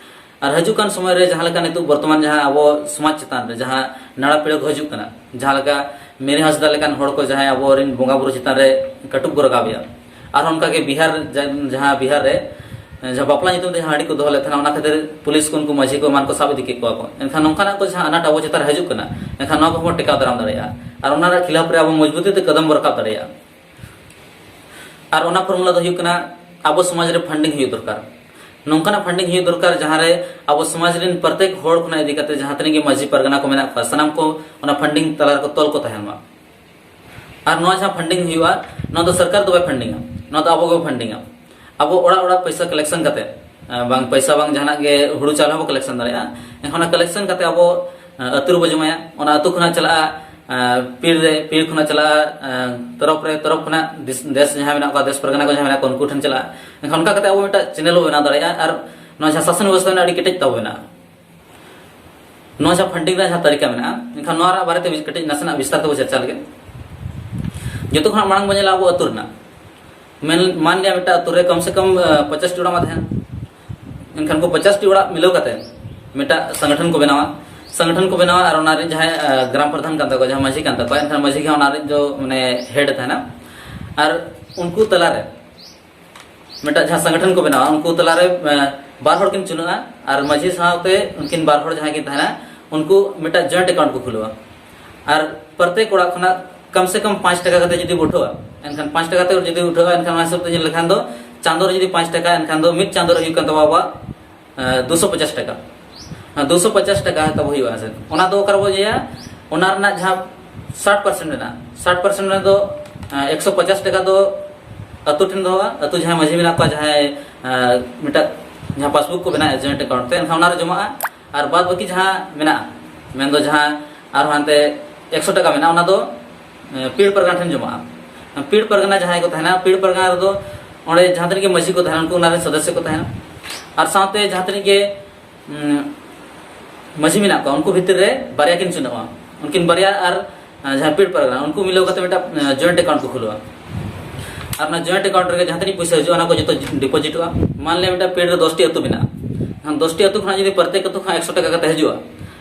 ᱟᱨ ᱦᱤᱡᱩᱜ ᱠᱟᱱ ᱥᱚᱢᱚᱭ ᱨᱮ ᱡᱟᱦᱟᱸ ᱞᱮᱠᱟ ᱱᱤᱛᱚᱜ ᱵᱚᱨᱛᱚᱢᱟᱱ ᱡᱟᱦᱟᱸ ᱟᱵᱚ ᱥᱚᱢᱟᱡᱽ ᱪᱮᱛᱟᱱ ᱨᱮ ᱡᱟᱦᱟᱸ ᱱᱟᱲᱟ ᱯᱤᱲᱟᱹ ᱠᱚ ᱦᱤᱡᱩᱜ ᱠᱟᱱᱟ, ᱡᱟᱦᱟᱸ ᱞᱮᱠᱟ ᱢᱤᱨᱤ ᱦᱟᱸᱥᱫᱟ ᱞᱮᱠᱟᱱ ᱦᱚᱲ ᱠᱚ ᱡᱟᱦᱟᱸᱭ ᱟᱵᱚᱨᱮᱱ ᱵᱚᱸᱜᱟ ᱵᱩᱨᱩ ᱪᱮᱛᱟᱱ ᱨᱮ ᱠᱟᱹᱴᱩᱵ ᱠᱚ ᱨᱟᱠᱟᱵᱮᱜᱼᱟ, ᱟᱨᱦᱚᱸ ᱚᱱᱠᱟᱜᱮ ᱵᱤᱦᱟᱨ, ᱡᱟ-, ᱡᱟᱦᱟᱸ ᱵᱤᱦᱟᱨ ᱨᱮ ᱡᱟᱦᱟᱸ ᱵᱟᱯᱞᱟ ᱧᱩᱛᱩᱢ ᱛᱮ ᱡᱟᱦᱟᱸ ᱦᱟᱺᱰᱤ ᱠᱚ ᱫᱚᱦᱚ ᱞᱮᱫ ᱛᱟᱦᱮᱱᱟ, ᱚᱱᱟ ᱠᱷᱟᱹᱛᱤᱨ ᱯᱩᱞᱤᱥ ᱠᱚ ᱩᱱᱠᱩ ᱢᱟᱹᱡᱷᱤ ᱠᱚ ᱮᱢᱟᱱ ᱠᱚ ᱥᱟᱵ ᱤᱫᱤ ᱠᱮᱫ ᱠᱚᱣᱟ ᱠᱚ᱾ ᱮᱱᱠᱷᱟᱱ ᱱᱚᱝᱠᱟᱱᱟᱜ ᱠᱚ ᱡᱟᱦᱟᱸ ᱟᱱᱟᱴ ᱟᱵᱚ ᱪᱮᱛᱟᱱ ᱨᱮ ᱦᱤᱡᱩᱜ ᱠᱟᱱᱟ, ᱮᱱᱠᱷᱟᱱ ᱱᱚᱣᱟ ᱠᱚᱦᱚᱸ ᱴᱮᱠᱟᱣ ᱫᱟᱨᱟᱢ ᱫᱟᱲᱮᱭᱟᱜᱼᱟ᱾ ᱟᱨ ᱚᱱᱟ ᱨᱮᱭᱟᱜ ᱠᱷᱤᱞᱟᱯ ᱨᱮ ᱟᱵᱚ ᱢᱚᱡᱽᱵᱩᱛᱤ ᱛᱮ ᱠᱟᱫᱟᱢ ᱵᱚ ᱨᱟᱠᱟᱵ ᱫᱟᱲᱮᱭᱟᱜᱼᱟ᱾ ᱟᱨ ᱚᱱᱟ ᱯᱷᱚᱨᱢᱩᱞᱟ ᱫᱚ ᱦᱩᱭᱩᱜ ᱠᱟᱱᱟ, ᱟᱵᱚ ᱥᱚᱢᱟᱡᱽ ᱨᱮ ᱯᱷᱟᱱᱰᱤᱝ ᱦᱩᱭᱩᱜ ᱫᱚᱨᱠᱟᱨ᱾ ᱱᱚᱝᱠᱟᱱᱟᱜ ᱯᱷᱟᱱᱰᱤᱝ ᱦᱩᱭᱩᱜ ᱫᱚᱨᱠᱟᱨ, ᱡᱟᱦᱟᱸ ᱨᱮ ᱟᱵᱚ ᱥᱚᱢᱟᱡᱽ ᱨᱮᱱ ᱯᱨᱚᱛᱮᱠ ᱦᱚᱲ ᱠᱷᱚᱱᱟᱜ ᱤᱫᱤ ᱠᱟᱛᱮ ᱡᱟᱦᱟᱸ ᱛᱤᱱᱟᱹᱜ ᱜᱮ ᱢᱟᱹᱡᱷᱤ ᱯᱟᱨᱜᱟᱱᱟ ᱠᱚ ᱢᱮᱱᱟᱜ ᱠᱚᱣᱟ, ᱥᱟᱱᱟᱢ ᱠᱚ ᱚᱱᱟ ᱯᱷᱟᱱᱰᱤᱝ ᱛᱟᱞᱟ ᱨᱮᱠᱚ ᱛᱚᱞ ᱠᱚ ᱛᱟᱦᱮᱱ ᱢᱟ᱾ ᱟᱨ ᱱᱚᱣᱟ ᱡᱟᱦᱟᱸ ᱯᱷᱟᱱᱰᱤᱝ ᱦᱩᱭᱩᱜᱼᱟ, ᱱᱚᱣᱟ ᱫᱚ ᱥᱚᱨᱠᱟᱨ ᱫᱚ ᱵᱟᱭ ᱯᱷᱟᱱᱰᱤᱝᱟ, ᱱᱚᱣᱟ ᱫᱚ ᱟᱵᱚ ᱜᱮᱵᱚ ᱯᱷᱟᱱᱰᱤᱝᱟ᱾ ᱟᱵᱚ ᱚᱲᱟᱜ ᱚᱲᱟᱜ ᱯᱚᱭᱥᱟ ᱠᱟᱞᱮᱠᱥᱚᱱ ᱠᱟᱛᱮ, ᱟᱸ, ᱵᱟᱝ ᱯᱚᱭᱥᱟ, ᱵᱟᱝ ᱡᱟᱦᱟᱱᱟᱜ ᱜᱮ, ᱦᱩᱲᱩ ᱪᱟᱣᱞᱮ ᱦᱚᱸᱵᱚ ᱠᱟᱞᱮᱠᱥᱚᱱ ᱫᱟᱲᱮᱭᱟᱜᱼᱟ᱾ ᱮᱱᱠᱷᱟᱱ ᱚᱱᱟ ᱠᱟᱞᱮᱠᱥᱚᱱ ᱠᱟᱛᱮ ᱟᱵᱚ, ᱟᱸ, ᱟᱹᱛᱩ ᱨᱮᱵᱚ ᱡᱚᱢᱟᱭᱟ᱾ ᱚᱱᱟ ᱟᱹᱛᱩ ᱠᱷᱚᱱᱟᱜ ᱪᱟᱞᱟᱜᱼᱟ, ᱟᱸ, ᱯᱤᱲ ᱨᱮ, ᱯᱤᱲ ᱠᱷᱚᱱᱟᱜ ᱪᱟᱞᱟᱜᱼᱟ, ᱟᱸ, ᱛᱚᱨᱚᱯ ᱨᱮ, ᱛᱚᱨᱚᱯ ᱠᱷᱚᱱᱟᱜ ᱫᱤᱥ-, ᱫᱮᱥ ᱡᱟᱦᱟᱸ ᱢᱮᱱᱟᱜ ᱠᱚᱣᱟ, ᱫᱮᱥ ᱯᱟᱨᱜᱟᱱᱟ ᱠᱚ ᱡᱟᱦᱟᱸ ᱢᱮᱱᱟᱜ ᱠᱚᱣᱟ, ᱩᱱᱠᱩ ᱴᱷᱮᱱ ᱪᱟᱞᱟᱜᱼᱟ᱾ ᱮᱱᱠᱷᱟᱱ ᱚᱱᱠᱟ ᱠᱟᱛᱮ ᱟᱵᱚ ᱢᱤᱫᱴᱟᱝ ᱪᱮᱱᱮᱞ ᱵᱚ ᱵᱮᱱᱟᱣ ᱫᱟᱲᱮᱭᱟᱜᱼᱟ᱾ ᱟᱨ ᱱᱚᱣᱟ ᱡᱟᱦᱟᱸ ᱥᱟᱥᱚᱱ ᱵᱮᱵᱚᱥᱛᱷᱟ ᱢᱮᱱᱟᱜᱼᱟ, ᱟᱹᱰᱤ ᱠᱮᱴᱮᱡ ᱛᱟᱵᱚ ᱢᱮᱱᱟᱜᱼᱟ᱾ ᱱᱚᱣᱟ ᱡᱟᱦᱟᱸ ᱯᱷᱟᱱᱰᱤᱝ ᱨᱮᱱᱟᱜ ᱡᱟᱦᱟᱸ ᱛᱟᱹᱨᱤᱠᱟ ᱢᱮᱱᱟᱜᱼᱟ, ᱮᱱᱠᱷᱟᱱ ᱱᱚᱣᱟ ᱨᱮᱱᱟᱜ ᱵᱟᱨᱮᱛᱮ ᱠᱟᱹᱴᱤᱡ ᱱᱟᱥᱮᱱᱟᱜ ᱵᱤᱥᱛᱟᱨ ᱛᱮᱵᱚ ᱪᱟᱨᱪᱟ ᱞᱮᱜᱮ᱾ ᱡᱚᱛᱚ ᱠᱷᱚᱱᱟᱜ ᱢᱟᱲᱟᱝ ᱵᱚᱱ ᱧᱮᱞᱟ ᱟᱵᱚ ᱟᱹᱛᱩ ᱨᱮᱱᱟᱜ᱾ ᱢᱮᱱ, ᱢᱟᱱ ᱞᱤᱭᱟ ᱢᱤᱫᱴᱟᱝ ᱟᱹᱛᱩ ᱨᱮ ᱠᱚᱢ ᱥᱮ ᱠᱚᱢ, ᱟᱸ, ᱯᱚᱪᱟᱥ ᱴᱤ ᱚᱲᱟᱜ ᱢᱟ ᱛᱟᱦᱮᱱ᱾ ᱮᱱᱠᱷᱟᱱ ᱠᱚ ᱯᱚᱪᱟᱥ ᱴᱤ ᱚᱲᱟᱜ ᱢᱤᱞᱟᱹᱣ ᱠᱟᱛᱮ ᱢᱤᱫᱴᱟᱝ ᱥᱚᱝᱜᱚᱴᱷᱚᱱ ᱠᱚ ᱵᱮᱱᱟᱣᱟ᱾ ᱥᱚᱝᱜᱚᱴᱷᱚᱱ ᱠᱚ ᱵᱮᱱᱟᱣᱟ ᱟᱨ ᱚᱱᱟ ᱨᱮ ᱡᱟᱦᱟᱸᱭ, ᱟᱸ, ᱜᱨᱟᱢ ᱯᱨᱚᱫᱷᱟᱱ ᱠᱟᱱ ᱛᱟᱠᱚᱣᱟ, ᱡᱟᱦᱟᱸ ᱢᱟᱹᱡᱷᱤ ᱠᱟᱱ ᱛᱟᱠᱚᱣᱟ, ᱮᱱᱠᱷᱟᱱ ᱢᱟᱹᱡᱷᱤ ᱜᱮ ᱚᱱᱟ ᱨᱮ ᱫᱚ, ᱢᱟᱱᱮ, ᱦᱮᱰ ᱛᱟᱦᱮᱱᱟ᱾ ᱟᱨ ᱩᱱᱠᱩ ᱛᱟᱞᱟᱨᱮ ᱢᱤᱫᱴᱟᱝ ᱡᱟᱦᱟᱸ ᱥᱚᱝᱜᱚᱴᱷᱚᱱ ᱠᱚ ᱵᱮᱱᱟᱣᱟ, ᱩᱱᱠᱩ ᱛᱟᱞᱟᱨᱮ, ᱮ, ᱵᱟᱨ ᱦᱚᱲ ᱠᱤᱱ ᱪᱩᱱᱟᱹᱜᱼᱟ᱾ ᱟᱨ ᱢᱟᱹᱡᱷᱤ ᱥᱟᱶᱛᱮ ᱩᱱᱠᱤᱱ ᱵᱟᱨ ᱦᱚᱲ ᱡᱟᱦᱟᱸᱭ ᱠᱤᱱ ᱛᱟᱦᱮᱱᱟ, ᱩᱱᱠᱩ ᱢᱤᱫᱴᱟᱝ ᱡᱚᱭᱮᱱᱴ ᱮᱠᱟᱣᱩᱱᱴ ᱠᱚ ᱠᱷᱩᱞᱟᱹᱣᱟ᱾ ᱟᱨ ᱯᱨᱚᱛᱮᱠ ᱚᱲᱟᱜ ᱠᱷᱚᱱᱟᱜ ᱠᱚᱢ ᱥᱮ ᱠᱚᱢ ᱯᱟᱸᱪ ᱴᱟᱠᱟ ᱠᱟᱛᱮ ᱡᱩᱫᱤ ᱩᱴᱷᱟᱹᱣᱟ, ᱮᱱᱠᱷᱟᱱ ᱯᱟᱸᱪ ᱴᱟᱠᱟ ᱠᱟᱛᱮ ᱡᱩᱫᱤ ᱩᱴᱷᱟᱹᱣᱟ, ᱮᱱᱠᱷᱟᱱ ᱚᱱᱟ ᱦᱤᱥᱟᱹᱵ ᱛᱮ ᱧᱮᱞ ᱞᱮᱠᱷᱟᱱ ᱫᱚ ᱪᱟᱸᱫᱳ ᱨᱮ ᱡᱩᱫᱤ ᱯᱟᱸᱪ ᱴᱟᱠᱟ, ᱮᱱᱠᱷᱟᱱ ᱫᱚ ᱢᱤᱫ ᱪᱟᱸᱫᱳ ᱨᱮ ᱦᱩᱭᱩᱜ ᱠᱟᱱ ᱛᱟᱵᱚᱱᱟ ᱟᱵᱚᱣᱟᱜ ᱮ, ᱫᱩᱥᱚ ᱯᱚᱪᱟᱥ ᱴᱟᱠᱟ᱾ ᱦᱮᱸ, ᱫᱩᱥᱚ ᱯᱚᱪᱟᱥ ᱴᱟᱠᱟ ᱛᱟᱵᱚ ᱦᱩᱭᱩᱜᱼᱟ ᱥᱮ᱾ ᱚᱱᱟ ᱫᱚ ᱚᱠᱟ ᱨᱮᱵᱚ ᱤᱭᱟᱹᱭᱟ? ᱚᱱᱟ ᱨᱮᱱᱟᱜ ᱡᱟᱦᱟᱸ ᱥᱟᱴ ᱯᱟᱨᱥᱮᱱᱴ ᱢᱮᱱᱟᱜᱼᱟ, ᱥᱟᱴ ᱯᱟᱨᱥᱮᱱᱴ ᱨᱮᱱᱟᱜ ᱫᱚ, ᱮ, ᱮᱠᱥᱚ ᱯᱚᱪᱟᱥ ᱴᱟᱠᱟ ᱫᱚ ᱟᱹᱛᱩ ᱴᱷᱮᱱ ᱫᱚᱦᱚᱜᱼᱟ᱾ ᱟᱹᱛᱩ ᱡᱟᱦᱟᱸᱭ ᱢᱟᱹᱡᱷᱤ ᱢᱮᱱᱟᱜ ᱠᱚᱣᱟ, ᱡᱟᱦᱟᱸᱭ, ᱮ, ᱢᱤᱫᱴᱟᱝ ᱡᱟᱦᱟᱸ ᱯᱟᱥᱵᱩᱠ ᱠᱚ ᱵᱮᱱᱟᱣᱟ ᱡᱚᱭᱮᱱᱴ ᱮᱠᱟᱣᱩᱱᱴ ᱛᱮ, ᱮᱱᱠᱷᱟᱱ ᱚᱱᱟ ᱨᱮ ᱡᱚᱢᱟᱜᱼᱟ᱾ ᱟᱨ ᱵᱟᱫ ᱵᱟᱹᱠᱤ ᱡᱟᱦᱟᱸ ᱢᱮᱱᱟᱜᱼᱟ, ᱢᱮᱱᱫᱚ ᱡᱟᱦᱟᱸ ᱟᱨᱦᱚᱸ ᱦᱟᱱᱛᱮ ᱮᱠᱥᱚ ᱴᱟᱠᱟ ᱢᱮᱱᱟᱜᱼᱟ, ᱚᱱᱟ ᱫᱚ, ᱮ, ᱯᱤᱲ ᱯᱟᱨᱜᱟᱱᱟ ᱴᱷᱮᱱ ᱡᱚᱢᱟᱜᱼᱟ᱾ ᱯᱤᱲ ᱯᱟᱨᱜᱟᱱᱟ ᱡᱟᱦᱟᱸᱭ ᱠᱚ ᱛᱟᱦᱮᱱᱟ, ᱯᱤᱲ ᱯᱟᱨᱜᱟᱱᱟ ᱨᱮᱫᱚ ᱚᱸᱰᱮ ᱡᱟᱦᱟᱸ ᱛᱤᱱᱟᱹᱜ ᱜᱮ ᱢᱟᱹᱡᱷᱤ ᱠᱚ ᱛᱟᱦᱮᱱᱟ, ᱩᱱᱠᱩ ᱚᱱᱟ ᱨᱮᱱ ᱥᱚᱫᱚᱥᱥᱚ ᱠᱚ ᱛᱟᱦᱮᱱᱟ᱾ ᱟᱨ ᱥᱟᱶᱛᱮ ᱡᱟᱦᱟᱸ ᱛᱤᱱᱟᱹᱜ ᱜᱮ, ᱩᱸ, ᱢᱟᱹᱡᱷᱤ ᱢᱮᱱᱟᱜ ᱠᱚᱣᱟ, ᱩᱱᱠᱩ ᱵᱷᱤᱛᱤᱨ ᱨᱮ ᱵᱟᱨᱭᱟ ᱠᱤᱱ ᱪᱩᱱᱟᱹᱜᱼᱟ᱾ ᱩᱱᱠᱤᱱ ᱵᱟᱨᱭᱟ ᱟᱨ, ᱮ, ᱡᱟᱦᱟᱸ ᱯᱤᱲ ᱯᱟᱨᱜᱟᱱᱟ, ᱩᱱᱠᱩ ᱢᱤᱞᱟᱹᱣ ᱠᱟᱛᱮ ᱢᱤᱫᱴᱟᱝ, ᱮ, ᱡᱚᱭᱮᱱᱴ ᱮᱠᱟᱣᱩᱱᱴ ᱠᱚ ᱠᱷᱩᱞᱟᱹᱣᱟ᱾ ᱟᱨ ᱚᱱᱟ ᱡᱚᱭᱮᱱᱴ ᱮᱠᱟᱣᱩᱱᱴ ᱨᱮᱜᱮ ᱡᱟᱦᱟᱸ ᱛᱤᱱᱟᱹᱜ ᱯᱩᱭᱥᱟᱹ ᱦᱤᱡᱩᱜᱼᱟ, ᱚᱱᱟ ᱠᱚ ᱡᱚᱛᱚ ᱰᱤᱯᱚᱡᱤᱴᱚᱜᱼᱟ᱾ ᱢᱟᱱ ᱞᱮ ᱢᱤᱫᱴᱟᱝ ᱯᱤᱲ ᱨᱮ ᱫᱚᱥᱴᱤ ᱟᱹᱛᱩ ᱢᱮᱱᱟᱜᱼᱟ, ᱮᱱᱠᱷᱟᱱ ᱫᱚᱥᱴᱤ ᱟᱹᱛᱩ ᱠᱷᱚᱱᱟᱜ ᱡᱩᱫᱤ ᱯᱨᱚᱛᱮᱠ ᱟᱹᱛᱩ ᱠᱷᱚᱱᱟᱜ ᱮᱠᱥᱚ ᱴᱟᱠᱟ ᱠᱟᱛᱮ ᱦᱤᱡᱩᱜᱼᱟ,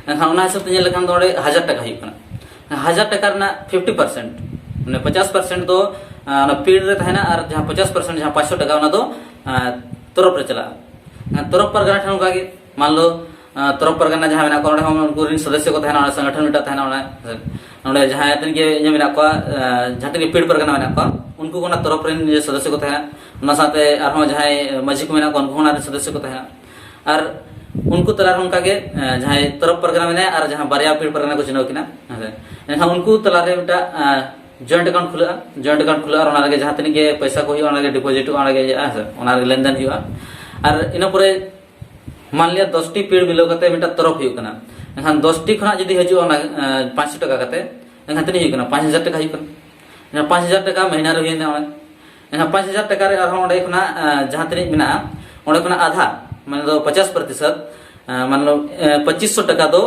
ᱮᱱᱠᱷᱟᱱ ᱚᱱᱟ ᱦᱤᱥᱟᱹᱵ ᱛᱮ ᱧᱮᱞ ᱞᱮᱠᱷᱟᱱ ᱫᱚ ᱚᱸᱰᱮ ᱦᱟᱡᱟᱨ ᱴᱟᱠᱟ ᱦᱩᱭᱩᱜ ᱠᱟᱱᱟ᱾ ᱦᱟᱡᱟᱨ ᱴᱟᱠᱟ ᱨᱮᱱᱟᱜ ᱯᱷᱤᱯᱴᱤ ᱯᱟᱨᱥᱮᱱᱴ, ᱢᱟᱱᱮ, ᱯᱚᱪᱟᱥ ᱯᱟᱨᱥᱮᱱᱴ ᱫᱚ, ᱟᱸ, ᱚᱱᱟ ᱯᱤᱲ ᱨᱮ ᱛᱟᱦᱮᱱᱟ, ᱟᱨ ᱡᱟᱦᱟᱸ ᱯᱚᱪᱟᱥ ᱯᱟᱨᱥᱮᱱᱴ, ᱡᱟᱦᱟᱸ ᱯᱟᱸᱪᱥᱚ ᱴᱟᱠᱟ, ᱚᱱᱟ ᱫᱚ, ᱟᱸ, ᱛᱚᱨᱚᱯ ᱨᱮ ᱪᱟᱞᱟᱜᱼᱟ᱾ ᱛᱚᱨᱚᱯ ᱯᱟᱨᱜᱟᱱᱟ ᱴᱷᱮᱱ ᱚᱱᱠᱟᱜᱮ, ᱢᱟᱱ ᱞᱚ ᱛᱚᱨᱚᱯ ᱯᱟᱨᱜᱟᱱᱟ ᱡᱟᱦᱟᱸ ᱢᱮᱱᱟᱜ ᱠᱚᱣᱟ, ᱚᱸᱰᱮ ᱦᱚᱸ ᱩᱱᱠᱩ ᱨᱮᱱ ᱥᱚᱫᱚᱥᱥᱚ ᱠᱚ ᱛᱟᱦᱮᱱᱟ, ᱚᱸᱰᱮ ᱥᱚᱝᱜᱚᱴᱷᱚᱱ ᱢᱤᱫᱴᱟᱝ ᱛᱟᱦᱮᱱᱟ, ᱚᱸᱰᱮ ᱚᱸᱰᱮ ᱡᱟᱦᱟᱸ ᱛᱤᱱᱟᱹᱜ ᱜᱮ ᱤᱭᱟᱹ ᱢᱮᱱᱟᱜ ᱠᱚᱣᱟ, ᱡᱟᱦᱟᱸ ᱛᱤᱱᱟᱹᱜ ᱜᱮ ᱯᱤᱲ ᱯᱟᱨᱜᱟᱱᱟ ᱢᱮᱱᱟᱜ ᱠᱚᱣᱟ, ᱩᱱᱠᱩ ᱠᱚ ᱚᱱᱟ ᱛᱚᱨᱚᱯ ᱨᱮᱱ ᱥᱚᱫᱚᱥᱥᱚ ᱠᱚ ᱛᱟᱦᱮᱱᱟ᱾ ᱚᱱᱟ ᱥᱟᱶᱛᱮ ᱟᱨᱦᱚᱸ ᱡᱟᱦᱟᱸᱭ ᱢᱟᱹᱡᱷᱤ ᱠᱚ ᱢᱮᱱᱟᱜ ᱠᱚᱣᱟ, ᱩᱱᱠᱩ ᱦᱚᱸ ᱚᱱᱟ ᱨᱮᱱ ᱥᱚᱫᱚᱥᱥᱚ ᱠᱚ ᱛᱟᱦᱮᱱᱟ᱾ ᱟᱨ ᱩᱱᱠᱩ ᱛᱟᱞᱟᱨᱮ ᱚᱱᱠᱟᱜᱮ ᱡᱟᱦᱟᱸᱭ ᱛᱚᱨᱚᱯ ᱯᱟᱨᱜᱟᱱᱟ ᱢᱮᱱᱟᱭᱟ ᱟᱨ ᱡᱟᱦᱟᱸ ᱵᱟᱨᱭᱟ ᱯᱤᱲ ᱯᱟᱨᱜᱟᱱᱟ ᱠᱚ ᱪᱤᱱᱦᱟᱹᱣ ᱠᱤᱱᱟ, ᱦᱮᱸ ᱥᱮ, ᱮᱱᱠᱷᱟᱱ ᱩᱱᱠᱩ ᱛᱟᱞᱟᱨᱮ ᱢᱤᱫᱴᱟᱝ ᱡᱚᱭᱮᱱᱴ ᱟᱠᱟᱣᱩᱱᱴ ᱠᱷᱩᱞᱟᱹᱜᱼᱟ᱾ ᱡᱚᱭᱮᱱᱴ ᱟᱠᱟᱣᱩᱱᱴ ᱠᱷᱩᱞᱟᱹᱜᱼᱟ ᱟᱨ ᱚᱱᱟ ᱨᱮᱜᱮ ᱡᱟᱦᱟᱸ ᱛᱤᱱᱟᱹᱜ ᱜᱮ ᱯᱚᱭᱥᱟ ᱠᱚ ᱦᱩᱭᱩᱜᱼᱟ, ᱚᱱᱟ ᱨᱮᱜᱮ ᱰᱤᱯᱚᱡᱤᱴᱚᱜᱼᱟ, ᱚᱱᱟ ᱨᱮᱜᱮ ᱤᱭᱟᱹᱜᱼᱟ, ᱦᱮᱸ ᱥᱮ, ᱚᱱᱟ ᱨᱮᱜᱮ ᱞᱮᱱᱫᱮᱱ ᱦᱩᱭᱩᱜᱼᱟ᱾ ᱟᱨ ᱤᱱᱟᱹ ᱯᱚᱨᱮ ᱢᱟᱱ ᱞᱤᱭᱟ ᱫᱚᱥᱴᱤ ᱯᱤᱲ ᱢᱤᱞᱟᱹᱣ ᱠᱟᱛᱮ ᱢᱤᱫᱴᱟᱝ ᱛᱚᱨᱚᱯ ᱦᱩᱭᱩᱜ ᱠᱟᱱᱟ᱾ ᱮᱱᱠᱷᱟᱱ ᱫᱚᱥᱴᱤ ᱠᱷᱚᱱᱟᱜ ᱡᱩᱫᱤ ᱦᱤᱡᱩᱜᱼᱟ ᱚᱱᱟ ᱯᱟᱸᱪᱥᱚ ᱴᱟᱠᱟ ᱠᱟᱛᱮ, ᱮᱱᱠᱷᱟᱱ ᱛᱤᱱᱟᱹᱜ ᱦᱩᱭᱩᱜ ᱠᱟᱱᱟ? ᱯᱟᱸᱪ ᱦᱟᱡᱟᱨ ᱴᱟᱠᱟ ᱦᱩᱭᱩᱜ ᱠᱟᱱᱟ᱾ ᱮᱱᱠᱷᱟᱱ ᱯᱟᱸᱪ ᱦᱟᱡᱟᱨ ᱴᱟᱠᱟ ᱢᱟᱹᱦᱱᱟᱹ ᱨᱮ ᱦᱩᱭᱮᱱᱟ᱾ ᱚᱱᱟ ᱮᱱᱠᱷᱟᱱ ᱯᱟᱸᱪ ᱦᱟᱡᱟᱨ ᱴᱟᱠᱟ ᱨᱮ ᱟᱨᱦᱚᱸ ᱚᱸᱰᱮ ᱠᱷᱚᱱᱟᱜ ᱡᱟᱦᱟᱸ ᱛᱤᱱᱟᱹᱜ ᱢᱮᱱᱟᱜᱼᱟ, ᱚᱸᱰᱮ ᱠᱷᱚᱱᱟᱜ ᱟᱫᱷᱟ, ᱢᱟᱱᱮ ᱫᱚ ᱯᱚᱪᱟᱥ ᱯᱨᱚᱛᱤᱥᱚᱛ, ᱢᱟᱱᱮ ᱯᱚᱸᱪᱤᱥ ᱥᱚ ᱴᱟᱠᱟ ᱫᱚ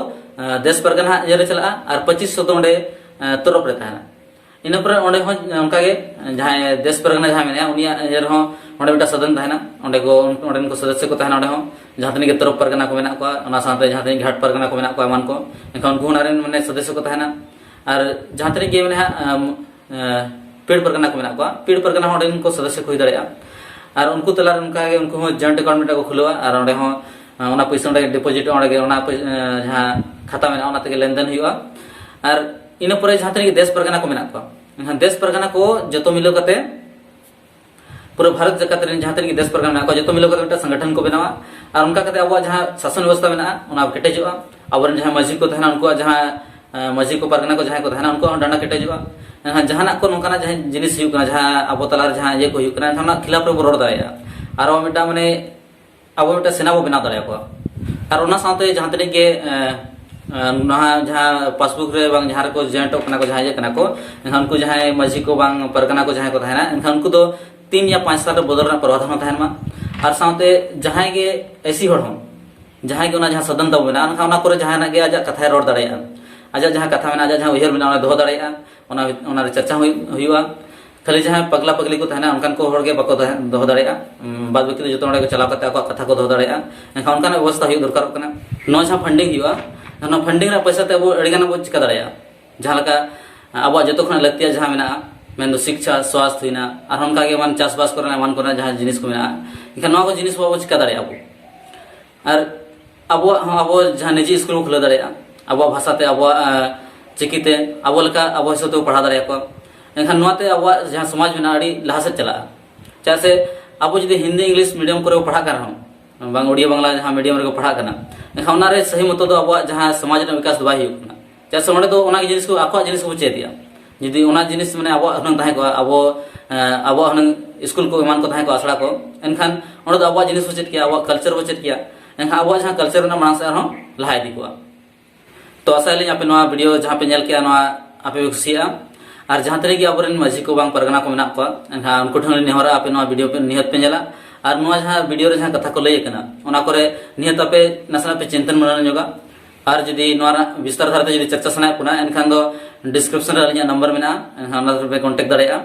ᱫᱮᱥ ᱯᱟᱨᱜᱟᱱᱟ ᱤᱭᱟᱹ ᱨᱮ ᱪᱟᱞᱟᱜᱼᱟ ᱟᱨ ᱯᱚᱸᱪᱤᱥ ᱥᱚ ᱫᱚ ᱚᱸᱰᱮ ᱛᱚᱨᱚᱯ ᱨᱮ ᱛᱟᱦᱮᱱᱟ᱾ ᱤᱱᱟᱹ ᱯᱚᱨᱮ ᱚᱸᱰᱮ ᱦᱚᱸ ᱚᱱᱠᱟᱜᱮ ᱡᱟᱦᱟᱸᱭ ᱫᱮᱥ ᱯᱟᱨᱜᱟᱱᱟ ᱡᱟᱦᱟᱸᱭ ᱢᱮᱱᱟᱭᱟ, ᱩᱱᱤᱭᱟᱜ ᱤᱭᱟᱹ ᱨᱮᱦᱚᱸ ᱚᱸᱰᱮ ᱢᱤᱫᱴᱟᱝ ᱥᱟᱫᱷᱤᱱ ᱛᱟᱦᱮᱱᱟ᱾ ᱚᱸᱰᱮ ᱠᱚ, ᱚᱸᱰᱮᱱ ᱠᱚ ᱥᱚᱫᱚᱥᱥᱚ ᱠᱚ ᱛᱟᱦᱮᱱᱟ᱾ ᱚᱸᱰᱮ ᱦᱚᱸ ᱡᱟᱦᱟᱸ ᱛᱤᱱᱟᱹᱜ ᱜᱮ ᱛᱚᱨᱚᱯ ᱯᱟᱨᱜᱟᱱᱟ ᱠᱚ ᱢᱮᱱᱟᱜ ᱠᱚᱣᱟ, ᱚᱱᱟ ᱥᱟᱶᱛᱮ ᱡᱟᱦᱟᱸ ᱛᱤᱱᱟᱹᱜ ᱜᱷᱟᱴ ᱯᱟᱨᱜᱟᱱᱟ ᱠᱚ ᱢᱮᱱᱟᱜ ᱠᱚᱣᱟ ᱮᱢᱟᱱ ᱠᱚ, ᱮᱱᱠᱷᱟᱱ ᱩᱱᱠᱩ ᱦᱚᱸ ᱚᱱᱟ ᱨᱮᱱ ᱢᱟᱱᱮ ᱥᱚᱫᱚᱥᱥᱚ ᱠᱚ ᱛᱟᱦᱮᱱᱟ᱾ ᱟᱨ ᱡᱟᱦᱟᱸ ᱛᱤᱱᱟᱹᱜ ᱜᱮ ᱢᱟᱱᱮ ᱦᱟᱸᱜ, ᱟᱢ, ᱮ, ᱯᱤᱲ ᱯᱟᱨᱜᱟᱱᱟ ᱠᱚ ᱢᱮᱱᱟᱜ ᱠᱚᱣᱟ, ᱯᱤᱲ ᱯᱟᱨᱜᱟᱱᱟ ᱦᱚᱸ ᱚᱸᱰᱮᱱ ᱠᱚ ᱥᱚᱫᱚᱥᱥᱚ ᱠᱚ ᱦᱩᱭ ᱫᱟᱲᱮᱭᱟᱜᱼᱟ᱾ ᱟᱨ ᱩᱱᱠᱩ ᱛᱟᱞᱟᱨᱮ ᱚᱱᱠᱟᱜᱮ ᱩᱱᱠᱩ ᱦᱚᱸ ᱡᱚᱭᱮᱱᱴ ᱟᱠᱟᱣᱩᱱᱴ ᱢᱤᱫᱴᱟᱝ ᱠᱚ ᱠᱷᱩᱞᱟᱹᱣᱟ ᱟᱨ ᱚᱸᱰᱮ ᱦᱚᱸ ᱚᱱᱟ ᱯᱚᱭᱥᱟ ᱚᱸᱰᱮ ᱰᱤᱯᱚᱡᱤᱴᱚᱜᱼᱟ, ᱚᱸᱰᱮ ᱜᱮ ᱚᱱᱟ ᱯᱚᱭ-, ᱡᱟᱦᱟᱸ ᱠᱷᱟᱛᱟ ᱢᱮᱱᱟᱜᱼᱟ, ᱚᱱᱟ ᱛᱮᱜᱮ ᱞᱮᱱᱫᱮᱱ ᱦᱩᱭᱩᱜᱼᱟ᱾ ᱟᱨ ᱤᱱᱟᱹ ᱯᱚᱨᱮ ᱡᱟᱦᱟᱸ ᱛᱤᱱᱟᱹᱜ ᱜᱮ ᱫᱮᱥ ᱯᱟᱨᱜᱟᱱᱟ ᱠᱚ ᱢᱮᱱᱟᱜ ᱠᱚᱣᱟ, ᱮᱱᱠᱷᱟᱱ ᱫᱮᱥ ᱯᱟᱨᱜᱟᱱᱟ ᱠᱚ ᱡᱚᱛᱚ ᱢᱤᱞᱟᱹᱣ ᱠᱟᱛᱮ ᱯᱩᱨᱟᱹ ᱵᱷᱟᱨᱚᱛ ᱡᱟᱠᱟᱛ ᱨᱮᱱ ᱡᱟᱦᱟᱸ ᱛᱤᱱᱟᱹᱜ ᱜᱮ ᱫᱮᱥ ᱯᱟᱨᱜᱟᱱᱟ ᱢᱮᱱᱟᱜ ᱠᱚᱣᱟ, ᱡᱚᱛᱚ ᱢᱤᱞᱟᱹᱣ ᱠᱟᱛᱮ ᱢᱤᱫᱴᱟᱝ ᱥᱚᱝᱜᱚᱴᱷᱚᱱ ᱠᱚ ᱵᱮᱱᱟᱣᱟ᱾ ᱟᱨ ᱚᱱᱠᱟ ᱠᱟᱛᱮ ᱟᱵᱚᱣᱟᱜ ᱡᱟᱦᱟᱸ ᱥᱟᱥᱚᱱ ᱵᱮᱵᱚᱥᱛᱷᱟ ᱢᱮᱱᱟᱜᱼᱟ, ᱚᱱᱟ ᱠᱮᱴᱮᱡᱚᱜᱼᱟ᱾ ᱟᱵᱚᱨᱮᱱ ᱡᱟᱦᱟᱸᱭ ᱢᱟᱹᱡᱷᱤ ᱠᱚ ᱛᱟᱦᱮᱱᱟ, ᱩᱱᱠᱩᱣᱟᱜ ᱡᱟᱦᱟᱸ, ᱮ, ᱢᱟᱹᱡᱷᱤ ᱠᱚ ᱯᱟᱨᱜᱟᱱᱟ ᱠᱚ ᱡᱟᱦᱟᱸᱭ ᱠᱚ ᱛᱟᱦᱮᱱᱟ, ᱩᱱᱠᱩᱣᱟᱜ ᱦᱚᱸ ᱰᱟᱸᱰᱟ ᱠᱮᱴᱮᱡᱚᱜᱼᱟ᱾ ᱮᱱᱠᱷᱟᱱ ᱡᱟᱦᱟᱱᱟᱜ ᱠᱚ ᱱᱚᱝᱠᱟᱱᱟᱜ ᱡᱟᱦᱟᱸ ᱡᱤᱱᱤᱥ ᱦᱩᱭᱩᱜ ᱠᱟᱱᱟ, ᱡᱟᱦᱟᱸ ᱟᱵᱚ ᱛᱟᱞᱟᱨᱮ ᱡᱟᱦᱟᱸ ᱤᱭᱟᱹ ᱠᱚ ᱦᱩᱭᱩᱜ ᱠᱟᱱᱟ, ᱮᱱᱠᱷᱟᱱ ᱚᱱᱟ ᱠᱷᱤᱞᱟᱯ ᱨᱮᱵᱚ ᱨᱚᱲ ᱫᱟᱲᱮᱭᱟᱜᱼᱟ᱾ ᱟᱨ ᱟᱵᱚ ᱢᱤᱫᱴᱟᱝ ᱢᱟᱱᱮ ᱟᱵᱚ ᱢᱤᱫᱴᱟᱝ ᱥᱮᱱᱟ ᱵᱚ ᱵᱮᱱᱟᱣ ᱫᱟᱲᱮᱭᱟᱠᱚᱣᱟ᱾ ᱟᱨ ᱚᱱᱟ ᱥᱟᱶᱛᱮ ᱡᱟᱦᱟᱸ ᱛᱤᱱᱟᱹᱜ ᱜᱮ, ᱮ, ᱮ, ᱱᱚᱣᱟ ᱡᱟᱦᱟᱸ ᱯᱟᱥᱵᱩᱠ ᱨᱮ ᱵᱟᱝ ᱡᱟᱦᱟᱸ ᱨᱮᱠᱚ ᱡᱚᱭᱮᱱᱴᱚᱜ ᱠᱟᱱᱟ ᱠᱚ, ᱡᱟᱦᱟᱸ ᱤᱭᱟᱹᱜ ᱠᱟᱱᱟ ᱠᱚ, ᱮᱱᱠᱷᱟᱱ ᱩᱱᱠᱩ ᱡᱟᱦᱟᱸᱭ ᱢᱟᱹᱡᱷᱤ ᱠᱚ ᱵᱟᱝ ᱯᱟᱨᱜᱟᱱᱟ ᱠᱚ ᱡᱟᱦᱟᱸᱭ ᱠᱚ ᱛᱟᱦᱮᱱᱟ, ᱮᱱᱠᱷᱟᱱ ᱩᱱᱠᱩ ᱫᱚ ᱛᱤᱱ ᱭᱟ ᱯᱟᱸᱪ ᱥᱟᱞ ᱨᱮ ᱵᱚᱫᱚᱞ ᱨᱮᱱᱟᱜ ᱯᱨᱚᱵᱷᱟᱵᱽ ᱦᱚᱸ ᱛᱟᱦᱮᱱ ᱢᱟ᱾ ᱟᱨ ᱥᱟᱶᱛᱮ ᱡᱟᱦᱟᱸᱭ ᱜᱮ ᱮᱥᱤ ᱦᱚᱲ ᱦᱚᱸ, ᱡᱟᱦᱟᱸᱭ ᱜᱮ ᱚᱱᱟ ᱡᱟᱦᱟᱸ ᱥᱚᱫᱚᱱ ᱛᱟᱵᱚ ᱢᱮᱱᱟᱜᱼᱟ, ᱮᱱᱠᱷᱟᱱ ᱚᱱᱟ ᱠᱚᱨᱮ ᱡᱟᱦᱟᱸᱱᱟᱜ ᱜᱮ ᱟᱡᱟᱜ ᱠᱟᱛᱷᱟᱭ ᱨᱚᱲ ᱫᱟᱲᱮᱭᱟᱜᱼᱟ, ᱟᱡᱟᱜ ᱡᱟᱦᱟᱸ ᱠᱟᱛᱷᱟ ᱢᱮᱱᱟᱜᱼᱟ, ᱟᱡᱟᱜ ᱡᱟᱦᱟᱸ ᱩᱭᱦᱟᱹᱨ ᱢᱮᱱᱟᱜᱼᱟ, ᱚᱱᱟ ᱫᱚᱦᱚ ᱫᱟᱲᱮᱭᱟᱜᱼᱟ, ᱚᱱᱟ, ᱚᱱᱟ ᱨᱮ ᱪᱟᱨᱪᱟ ᱦᱩᱭ-, ᱦᱩᱭᱩᱜᱼᱟ᱾ ᱠᱷᱟᱹᱞᱤ ᱡᱟᱦᱟᱸᱭ ᱯᱟᱜᱽᱞᱟ ᱯᱟᱜᱽᱞᱤ ᱠᱚ ᱛᱟᱦᱮᱱᱟ, ᱚᱱᱠᱟᱱ ᱠᱚ ᱦᱚᱲ ᱜᱮ ᱵᱟᱠᱚ ᱫᱚᱦᱚ, ᱫᱚᱦᱚ ᱫᱟᱲᱮᱭᱟᱜᱼᱟ᱾ ᱩᱸ, ᱵᱟᱫ ᱵᱟᱹᱠᱤ ᱫᱚ ᱡᱚᱛᱚ ᱚᱸᱰᱮ ᱠᱚ ᱪᱟᱞᱟᱣ ᱠᱟᱛᱮ ᱟᱠᱚᱣᱟᱜ ᱠᱟᱛᱷᱟ ᱠᱚ ᱫᱚᱦᱚ ᱫᱟᱲᱮᱭᱟᱜᱼᱟ᱾ ᱮᱱᱠᱷᱟᱱ ᱚᱱᱠᱟᱱᱟᱜ ᱵᱮᱵᱚᱥᱛᱷᱟ ᱦᱩᱭᱩᱜ ᱫᱚᱨᱠᱟᱨᱚᱜ ᱠᱟᱱᱟ᱾ ᱱᱚᱣᱟ ᱡᱟᱦᱟᱸ ᱯᱷᱟᱱᱰᱤᱝ ᱦᱩᱭᱩᱜᱼᱟ, ᱱᱚᱣᱟ ᱯᱷᱟᱱᱰᱤᱝ ᱨᱮᱱᱟᱜ ᱯᱚᱭᱥᱟ ᱛᱮ ᱟᱵᱚ ᱟᱹᱰᱤ ᱜᱟᱱ ᱵᱚ ᱪᱤᱠᱟ ᱫᱟᱲᱮᱭᱟᱜᱼᱟ᱾ ᱡᱟᱦᱟᱸ ᱞᱮᱠᱟ ᱟᱵᱚᱣᱟᱜ ᱡᱚᱛᱚ ᱠᱷᱚᱱᱟᱜ ᱞᱟᱹᱠᱛᱤᱭᱟᱜ ᱡᱟᱦᱟᱸ ᱢᱮᱱᱟᱜᱼᱟ, ᱢᱮᱱᱫᱚ ᱥᱤᱠᱪᱷᱟ, ᱥᱣᱟᱥᱛᱷ ᱦᱩᱭᱱᱟ, ᱟᱨᱦᱚᱸ ᱚᱱᱠᱟ ᱜᱮ ᱮᱢᱟᱱ ᱪᱟᱥᱵᱟᱥ ᱠᱚᱨᱮᱱᱟᱜ ᱮᱢᱟᱱ ᱠᱚᱨᱮᱱᱟᱜ ᱡᱟᱦᱟᱸ ᱡᱤᱱᱤᱥ ᱠᱚ ᱢᱮᱱᱟᱜᱼᱟ, ᱮᱱᱠᱷᱟᱱ ᱱᱚᱣᱟ ᱠᱚ ᱡᱤᱱᱤᱥ ᱵᱚ ᱟᱵᱚ ᱪᱤᱠᱟ ᱫᱟᱲᱮᱭᱟᱜᱼᱟ ᱵᱚ? ᱟᱨ ᱟᱵᱚᱣᱟᱜ ᱦᱚᱸ ᱟᱵᱚ ᱡᱟᱦᱟᱸ ᱱᱤᱡᱮ ᱥᱠᱩᱞ ᱵᱚ ᱠᱷᱩᱞᱟᱹᱣ ᱫᱟᱲᱮᱭᱟᱜᱼᱟ, ᱟᱵᱚᱣᱟᱜ ᱵᱷᱟᱥᱟ ᱛᱮ, ᱟᱵᱚᱣᱟᱜ ᱪᱤᱠᱤ ᱛᱮ, ᱟᱵᱚ ᱞᱮᱠᱟ ᱟᱵᱚ ᱦᱤᱥᱟᱹᱵ ᱛᱮᱵᱚ ᱯᱟᱲᱦᱟᱣ ᱫᱟᱲᱮᱭᱟᱠᱚᱣᱟ᱾ ᱮᱱᱠᱷᱟᱱ ᱱᱚᱣᱟᱛᱮ ᱟᱵᱚᱣᱟᱜ ᱡᱟᱦᱟᱸ ᱥᱚᱢᱟᱡᱽ ᱢᱮᱱᱟᱜᱼᱟ, ᱟᱹᱰᱤ ᱞᱟᱦᱟ ᱥᱮᱫ ᱪᱟᱞᱟᱜᱼᱟ᱾ ᱪᱮᱫᱟᱜ ᱥᱮ ᱟᱵᱚ ᱡᱩᱫᱤ ᱦᱤᱱᱫᱤ ᱤᱝᱞᱤᱥ ᱢᱤᱰᱤᱭᱟᱢ ᱠᱚᱨᱮ ᱵᱚ ᱯᱟᱲᱦᱟᱜ ᱠᱟᱱ ᱨᱮᱦᱚᱸ, ᱵᱟᱝ ᱩᱲᱤᱭᱟ ᱵᱟᱝᱞᱟ ᱡᱟᱦᱟᱸ ᱢᱤᱰᱤᱭᱟᱢ ᱨᱮᱠᱚ ᱯᱟᱲᱦᱟᱜ ᱠᱟᱱᱟ, ᱮᱱᱠᱷᱟᱱ ᱚᱱᱟ ᱨᱮ ᱥᱟᱹᱦᱤ ᱢᱚᱛᱚ ᱫᱚ ᱟᱵᱚᱣᱟᱜ ᱡᱟᱦᱟᱸ ᱥᱚᱢᱟᱡᱽ ᱨᱮᱱᱟᱜ ᱵᱤᱠᱟᱥ ᱫᱚ ᱵᱟᱭ ᱦᱩᱭᱩᱜ ᱠᱟᱱᱟ᱾ ᱪᱮᱫᱟᱜ ᱥᱮ ᱚᱸᱰᱮ ᱫᱚ ᱚᱱᱟ ᱡᱤᱱᱤᱥ ᱠᱚ, ᱟᱠᱚᱣᱟᱜ ᱡᱤᱱᱤᱥ ᱠᱚ ᱪᱮᱫ ᱮᱫᱼᱟ᱾ ᱡᱩᱫᱤ ᱚᱱᱟ ᱡᱤᱱᱤᱥ ᱢᱟᱱᱮ ᱟᱵᱚᱣᱟᱜ ᱦᱩᱱᱟᱹᱝ ᱛᱟᱦᱮᱸ ᱠᱚᱜᱼᱟ, ᱟᱵᱚ ᱟᱵᱚᱣᱟᱜ ᱦᱩᱱᱟᱹᱝ ᱥᱠᱩᱞ ᱠᱚ ᱮᱢᱟᱱ ᱠᱚ ᱛᱟᱦᱮᱸ ᱠᱚᱜᱼᱟ, ᱟᱥᱲᱟ ᱠᱚ, ᱮᱱᱠᱷᱟᱱ ᱚᱸᱰᱮ ᱫᱚ ᱟᱵᱚᱣᱟᱜ ᱡᱤᱱᱤᱥ ᱵᱚ ᱪᱮᱫ ᱠᱮᱭᱟ, ᱟᱵᱚᱣᱟᱜ ᱠᱟᱞᱪᱟᱨ ᱵᱚ ᱪᱮᱫ ᱠᱮᱭᱟ᱾ ᱮᱱᱠᱷᱟᱱ ᱟᱵᱚᱣᱟᱜ ᱡᱟᱦᱟᱸ ᱠᱟᱞᱪᱟᱨ ᱨᱮᱱᱟᱜ ᱢᱟᱲᱟᱝ ᱥᱮᱫ ᱟᱨᱦᱚᱸ ᱞᱟᱦᱟ ᱤᱫᱤ ᱠᱚᱜᱼᱟ᱾ ᱛᱚ ᱟᱥᱟᱭᱟᱞᱤᱧ ᱟᱯᱮ ᱱᱚᱣᱟ ᱵᱷᱤᱰᱤᱭᱳ ᱡᱟᱦᱟᱸ ᱯᱮ ᱧᱮᱞ ᱠᱮᱜᱼᱟ, ᱱᱚᱣᱟ ᱟᱯᱮ ᱯᱮ ᱠᱩᱥᱤᱭᱟᱜᱼᱟ᱾ ᱟᱨ ᱡᱟᱦᱟᱸ ᱛᱤᱱᱟᱹᱜ ᱜᱮ ᱟᱵᱚᱨᱮᱱ ᱢᱟᱹᱡᱷᱤ ᱠᱚ ᱵᱟᱝ ᱯᱟᱨᱜᱟᱱᱟ ᱠᱚ ᱢᱮᱱᱟᱜ ᱠᱚᱣᱟ, ᱮᱱᱠᱷᱟᱱ ᱩᱱᱠᱩ ᱴᱷᱮᱱ ᱱᱮᱦᱚᱨᱟ ᱟᱯᱮ ᱱᱚᱣᱟ ᱵᱷᱤᱰᱤᱭᱳ ᱯᱮ ᱱᱤᱦᱟᱹᱛ ᱯᱮ ᱧᱮᱞᱟ᱾ ᱟᱨ ᱱᱚᱣᱟ ᱡᱟᱦᱟᱸ ᱵᱷᱤᱰᱤᱭᱳ ᱨᱮ ᱡᱟᱦᱟᱸ ᱠᱟᱛᱷᱟ ᱠᱚ ᱞᱟᱹᱭ ᱠᱟᱱᱟ, ᱚᱱᱟ ᱠᱚᱨᱮ ᱱᱤᱦᱟᱹᱛ ᱟᱯᱮ ᱱᱟᱥᱮᱱᱟᱜ ᱯᱮ ᱪᱤᱱᱛᱟᱹᱱ ᱢᱚᱱᱮ ᱧᱚᱜᱟ᱾ ᱟᱨ ᱡᱩᱫᱤ ᱱᱚᱣᱟ ᱨᱮᱱᱟᱜ ᱵᱤᱥᱛᱟᱨ ᱫᱷᱟᱨᱟᱛᱮ ᱡᱩᱫᱤ ᱪᱟᱨᱪᱟ ᱥᱟᱱᱟᱭᱮᱫ ᱵᱚᱱᱟ, ᱮᱱᱠᱷᱟᱱ ᱫᱚ ᱰᱤᱥᱠᱨᱤᱯᱥᱚᱱ ᱨᱮ ᱟᱹᱞᱤᱧᱟᱜ ᱱᱟᱢᱵᱟᱨ ᱢᱮᱱᱟᱜᱼᱟ, ᱮᱱᱠᱷᱟᱱ ᱚᱱᱟ ᱨᱮᱯᱮ ᱠᱚᱱᱴᱮᱠᱴ ᱫᱟᱲᱮᱭᱟᱜᱼᱟ᱾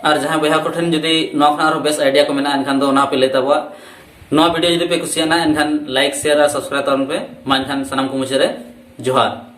ᱟᱨ ᱡᱟᱦᱟᱸᱭ ᱵᱚᱭᱦᱟ ᱠᱚᱴᱷᱮᱱ ᱡᱩᱫᱤ ᱱᱚᱣᱟ ᱠᱷᱚᱱᱟᱜ ᱟᱨᱦᱚᱸ ᱵᱮᱥ ᱟᱭᱰᱤᱭᱟ ᱠᱚ ᱢᱮᱱᱟᱜᱼᱟ, ᱮᱱᱠᱷᱟᱱ ᱫᱚ ᱚᱱᱟ ᱦᱚᱸᱯᱮ ᱞᱟᱹᱭ ᱛᱟᱵᱚᱣᱟ᱾ ᱱᱚᱣᱟ ᱵᱷᱤᱰᱤᱭᱳ ᱡᱩᱫᱤ ᱯᱮ ᱠᱩᱥᱤᱭᱟᱜᱼᱟ, ᱮᱱᱠᱷᱟᱱ ᱞᱟᱭᱤᱠ, ᱥᱮᱭᱟᱨ ᱟᱨ ᱥᱟᱵᱥᱠᱨᱟᱭᱤᱵ ᱛᱟᱵᱚᱱ ᱯᱮ᱾ ᱢᱟ ᱮᱱᱠᱷᱟᱱ ᱥᱟᱱᱟᱢ ᱠᱚ ᱢᱩᱪᱟᱹᱫ ᱨᱮ ᱡᱚᱦᱟᱨ᱾